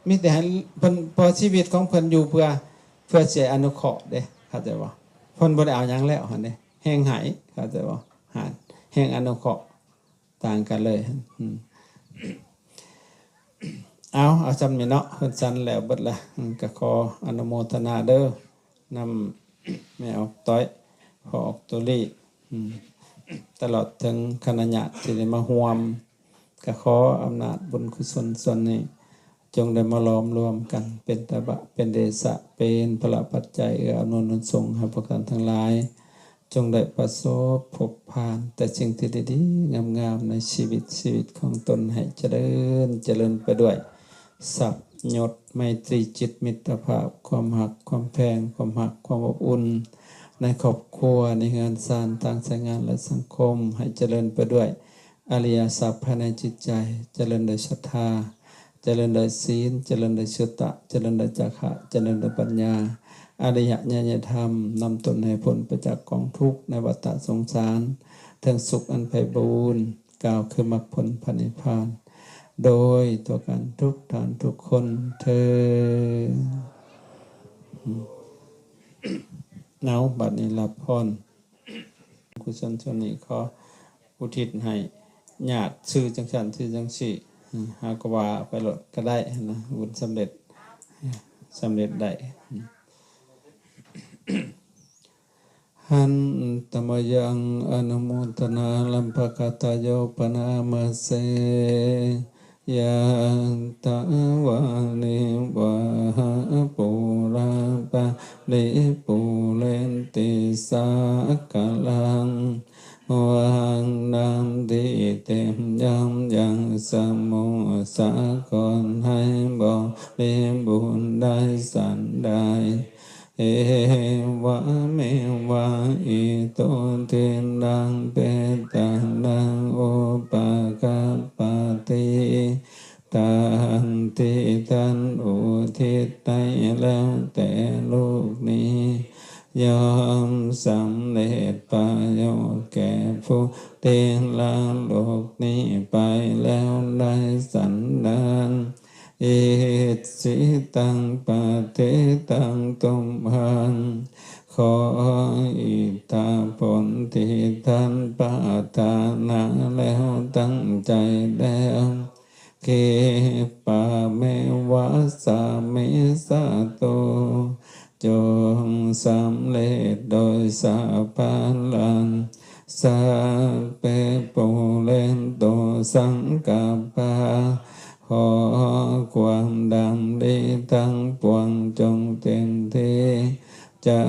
ມີແຕ່ໃຫ້ເພິ່ນ ເພາະຊີວິດຂອງເພິ່ນຢູ່ເພື່ອ ເພື່ອຊິອະນຸເຄາະເດ້ ເຂົ້າໃຈບໍ່? ເພິ່ນບໍ່ໄດ້ເອົາຫຍັງແລ້ວຫັ້ນເດ້ ແຮ່ງໃຫ້ ເຂົ້າໃຈບໍ່? ຫັ້ນ ແຮ່ງອະນຸເຄາະ ຕ່າງກັນເລີຍ ອືມ ເອົາ ເອົາຊ່ຳນີ້ເນາະ ເພິ່ນສັນແລ້ວເບິດລະ ອືມ ກໍຂໍອະນຸໂມທະນາເດີ ນຳແມ່ອອກຕ້ອຍ ພໍ່ອອກໂຕລີ ອືມ ຕະຫຼອດເຖິງຄະນະຍາດທີ່ໄດ້ມາຮ່ວມ ກໍຂໍອຳນາດບຸນກຸສົນສ່ວນນີ້ ຈົ່ງໄດ້ມາຫຼອມລວມກັນ ເປັນຕະບະ ເປັນເດຊະ ເປັນພະລະປັດໄຈ ເອື້ອອຳນວຍອຳນວນສົ່ງໃຫ້ພວກທ່ານທັງຫຼາຍ ຈົ່ງໄດ້ປະສົບພົບຜ່ານແຕ່ສິ່ງທີ່ດີໆງາມໆໃນຊີວິດ ຊີວິດຂອງຕົນໃຫ້ຈະເລີນ ຈະເລີນໄປດ້ວຍຊັບຍົດ ໄມຕີຈິດ ມິດຕະພາບ ຄວາມຮັກ ຄວາມແພງ ຄວາມຮັກ ຄວາມອົບອຸ່ນ ໃນຄອບຄົວ ໃນເຮືອນຊານ ທາງສາຍງານ ແລະ ສັງຄົມ ໃຫ້ຈະເລີນໄປດ້ວຍ ອະລິຍະຊັບພາຍໃນຈິດໃຈ ຈະເລີນໂດຍສັດທາ ຈະເລີນໂດຍສີນ ຈະເລີນໂດຍສຸຕະ ຈະເລີນໂດຍຈາຄະ ຈະເລີນໂດຍປັນຍາ ອະລິຍະຍານະທຳ ນຳຕົນໃຫ້ພົ້ນໄປຈາກກອງທຸກໃນວັດຕະສົງສານ ເຖິງສຸກອັນໄພບູນ ກ່າວຄືມັກຜົນພະນິບພານ ໂດຍທົ່ວກັນທຸກທ່ານທຸກຄົນເທີ້ນ. ເອົາ ບັດນີ້ຮັບພອນ ກຸສົນສ່ວນນີ້ຂໍອຸທິດໃຫ້ຍາດຊື່ຈັ່ງຊັ້ນຊື່ຈັ່ງຊີ້ ເຮົາກໍວ່າໄປໂລດກໍໄດ້ຫັ້ນນະ ບຸນສຳເລັດ ສຳເລັດໄດ້. ຫັນຕະມະຍັງອະນຸໂມທະນາລັມພະກະຕະໂຍປະນາມະເສ ຍະຖາວາລິວະຫາປູລາປະລິປູເຣນຕິສາຄະລັງ ວັງນ້ຳທີ່ເຕັມຍ່ອມຍັງສະໂມສາຄອນໃຫ້ບໍລິບູນໄດ້ສັນໃດ ເອວະເມວະ ອິໂຕທິນດັງ ເປຕານັງ ອຸປະກັບປະຕິ ທັງທີ່ທ່ານອຸທິດໃຫ້ແລ້ວແຕ່ລູກນີ້ ຍ່ອມສຳເລັດປະໂຫຍດແກ່ຜູ້ທີ່ລະຫຼົກນີ້ໄປແລ້ວໃນສັນດານ ອິດສິຕັງປະຕິຕັງ ທຸມຫັງ ຂໍອິດທະຜົນທີ່ທ່ານປາດຖະໜາແລ້ວ ຕັ້ງໃຈແລ້ວ ຄິປະເມວະສາມິສາຕຸ ຈົ່ງສຳເລັດໂດຍສາພະລັງ ສັບເປປູເຣນຕຸ ສັງກັບປາ ຂໍຄວາມດຳລິທັງປວງຈົ່ງເຕັມທີ່ ຈັ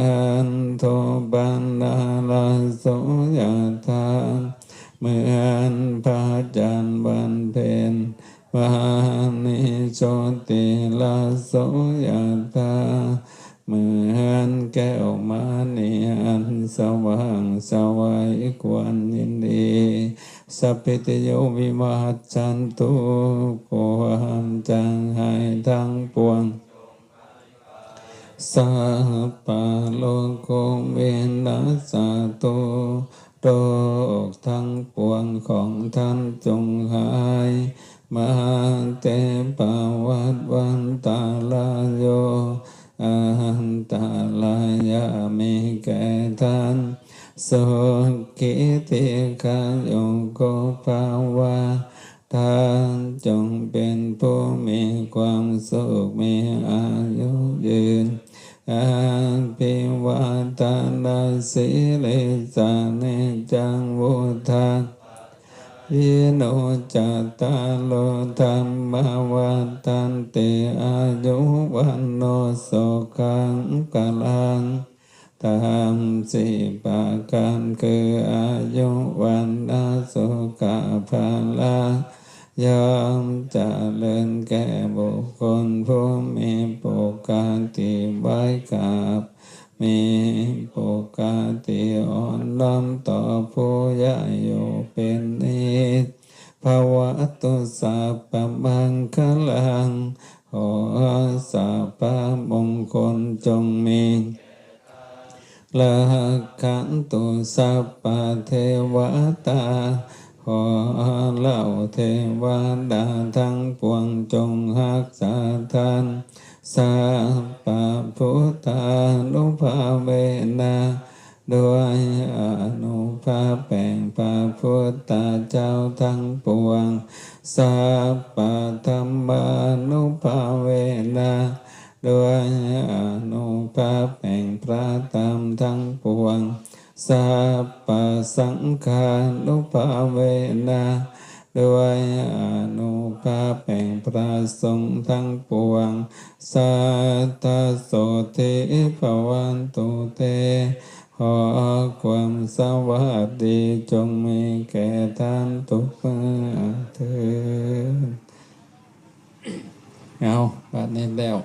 ນໂທປະນະລະໂສ ຍະຖາ ເໝືອນພະຈັນວັນເພັນ ວານີໂຊຕິລະໂສ ຍະຖາ ເໝືອນແກ້ວມະນີອັນສະຫວ່າງສະໄຫວ ຄວນຍິນດີ ສັບພິຕິໂຍວິວັດຊັນຕຸ ຄວາມຈະຫາຍທັງປວງ ສັບປະໂລໂກວິນັດສະຕຸ ໂລກທັງປວງຂອງທ່ານຈົ່ງຫາຍ ມະຫາເຕປະວັດວັນຕະລາຍໂຍ ອັນຕະລາຍຢ່າມີແກ່ທ່ານ ສຸຂີ ດີຄາຍຸໂກ ພະວະ. ທ່ານຈົ່ງເປັນຜູ້ມີຄວາມສຸກ ມີອາຍຸຍືນ. ອະພິວາທະນະສີລິສະ ນິຈຈັງ ວຸດທາ ທິໂນ ຈັດຕາໂລ ທຳມາ ວັດທັນຕິ ອາຍຸ ວັນໂນ ສຸຂັງ ພະລັງ. ທຳສີ່ປະການຄື ອາຍຸ ວັນນະ ສຸຂະ ພະລະ ຍ່ອມຈະເລີນແກ່ບຸກຄົນຜູ້ມີປົກກະຕິໄວກາບ ມີປົກກະຕິອ່ອນນ້ອມຕໍ່ຜູ້ໃຫຍ່ຢູ່ເປັນນິດ. ພະວະຕຸ ສັບພະມັງຄະລັງ ຂໍສັບພະມົງຄົນຈົ່ງມີ ລັກຂັນຕຸ ສັບພະເທວະຕາ ຂໍເຫຼົ່າເທວະດາທັງປວງ ຈົ່ງຮັກສາທ່ານ ສັບພະພຸດທານຸພາເວນະ ດ້ວຍອານຸພາບແຫ່ງພະພຸດທະເຈົ້າທັງປວງ, ສັບພະທຳມານຸພາເວນະ ດ້ວຍອານຸພາບແຫ່ງພະທຳທັງປວງ, ສັບພະສັງຄານຸພາເວນະ ດ້ວຍອານຸພາບແຫ່ງພະສົງທັງປວງ, ສັດທະໂສທີພະວັນຕຸເຕ ຂໍຄວາມສະຫວັດດີຈົ່ງມີແກ່ທ່ານທຸກເມື່ອເທີ້ນ. ເອົາ, ບັດນີ້ແລ້ວ.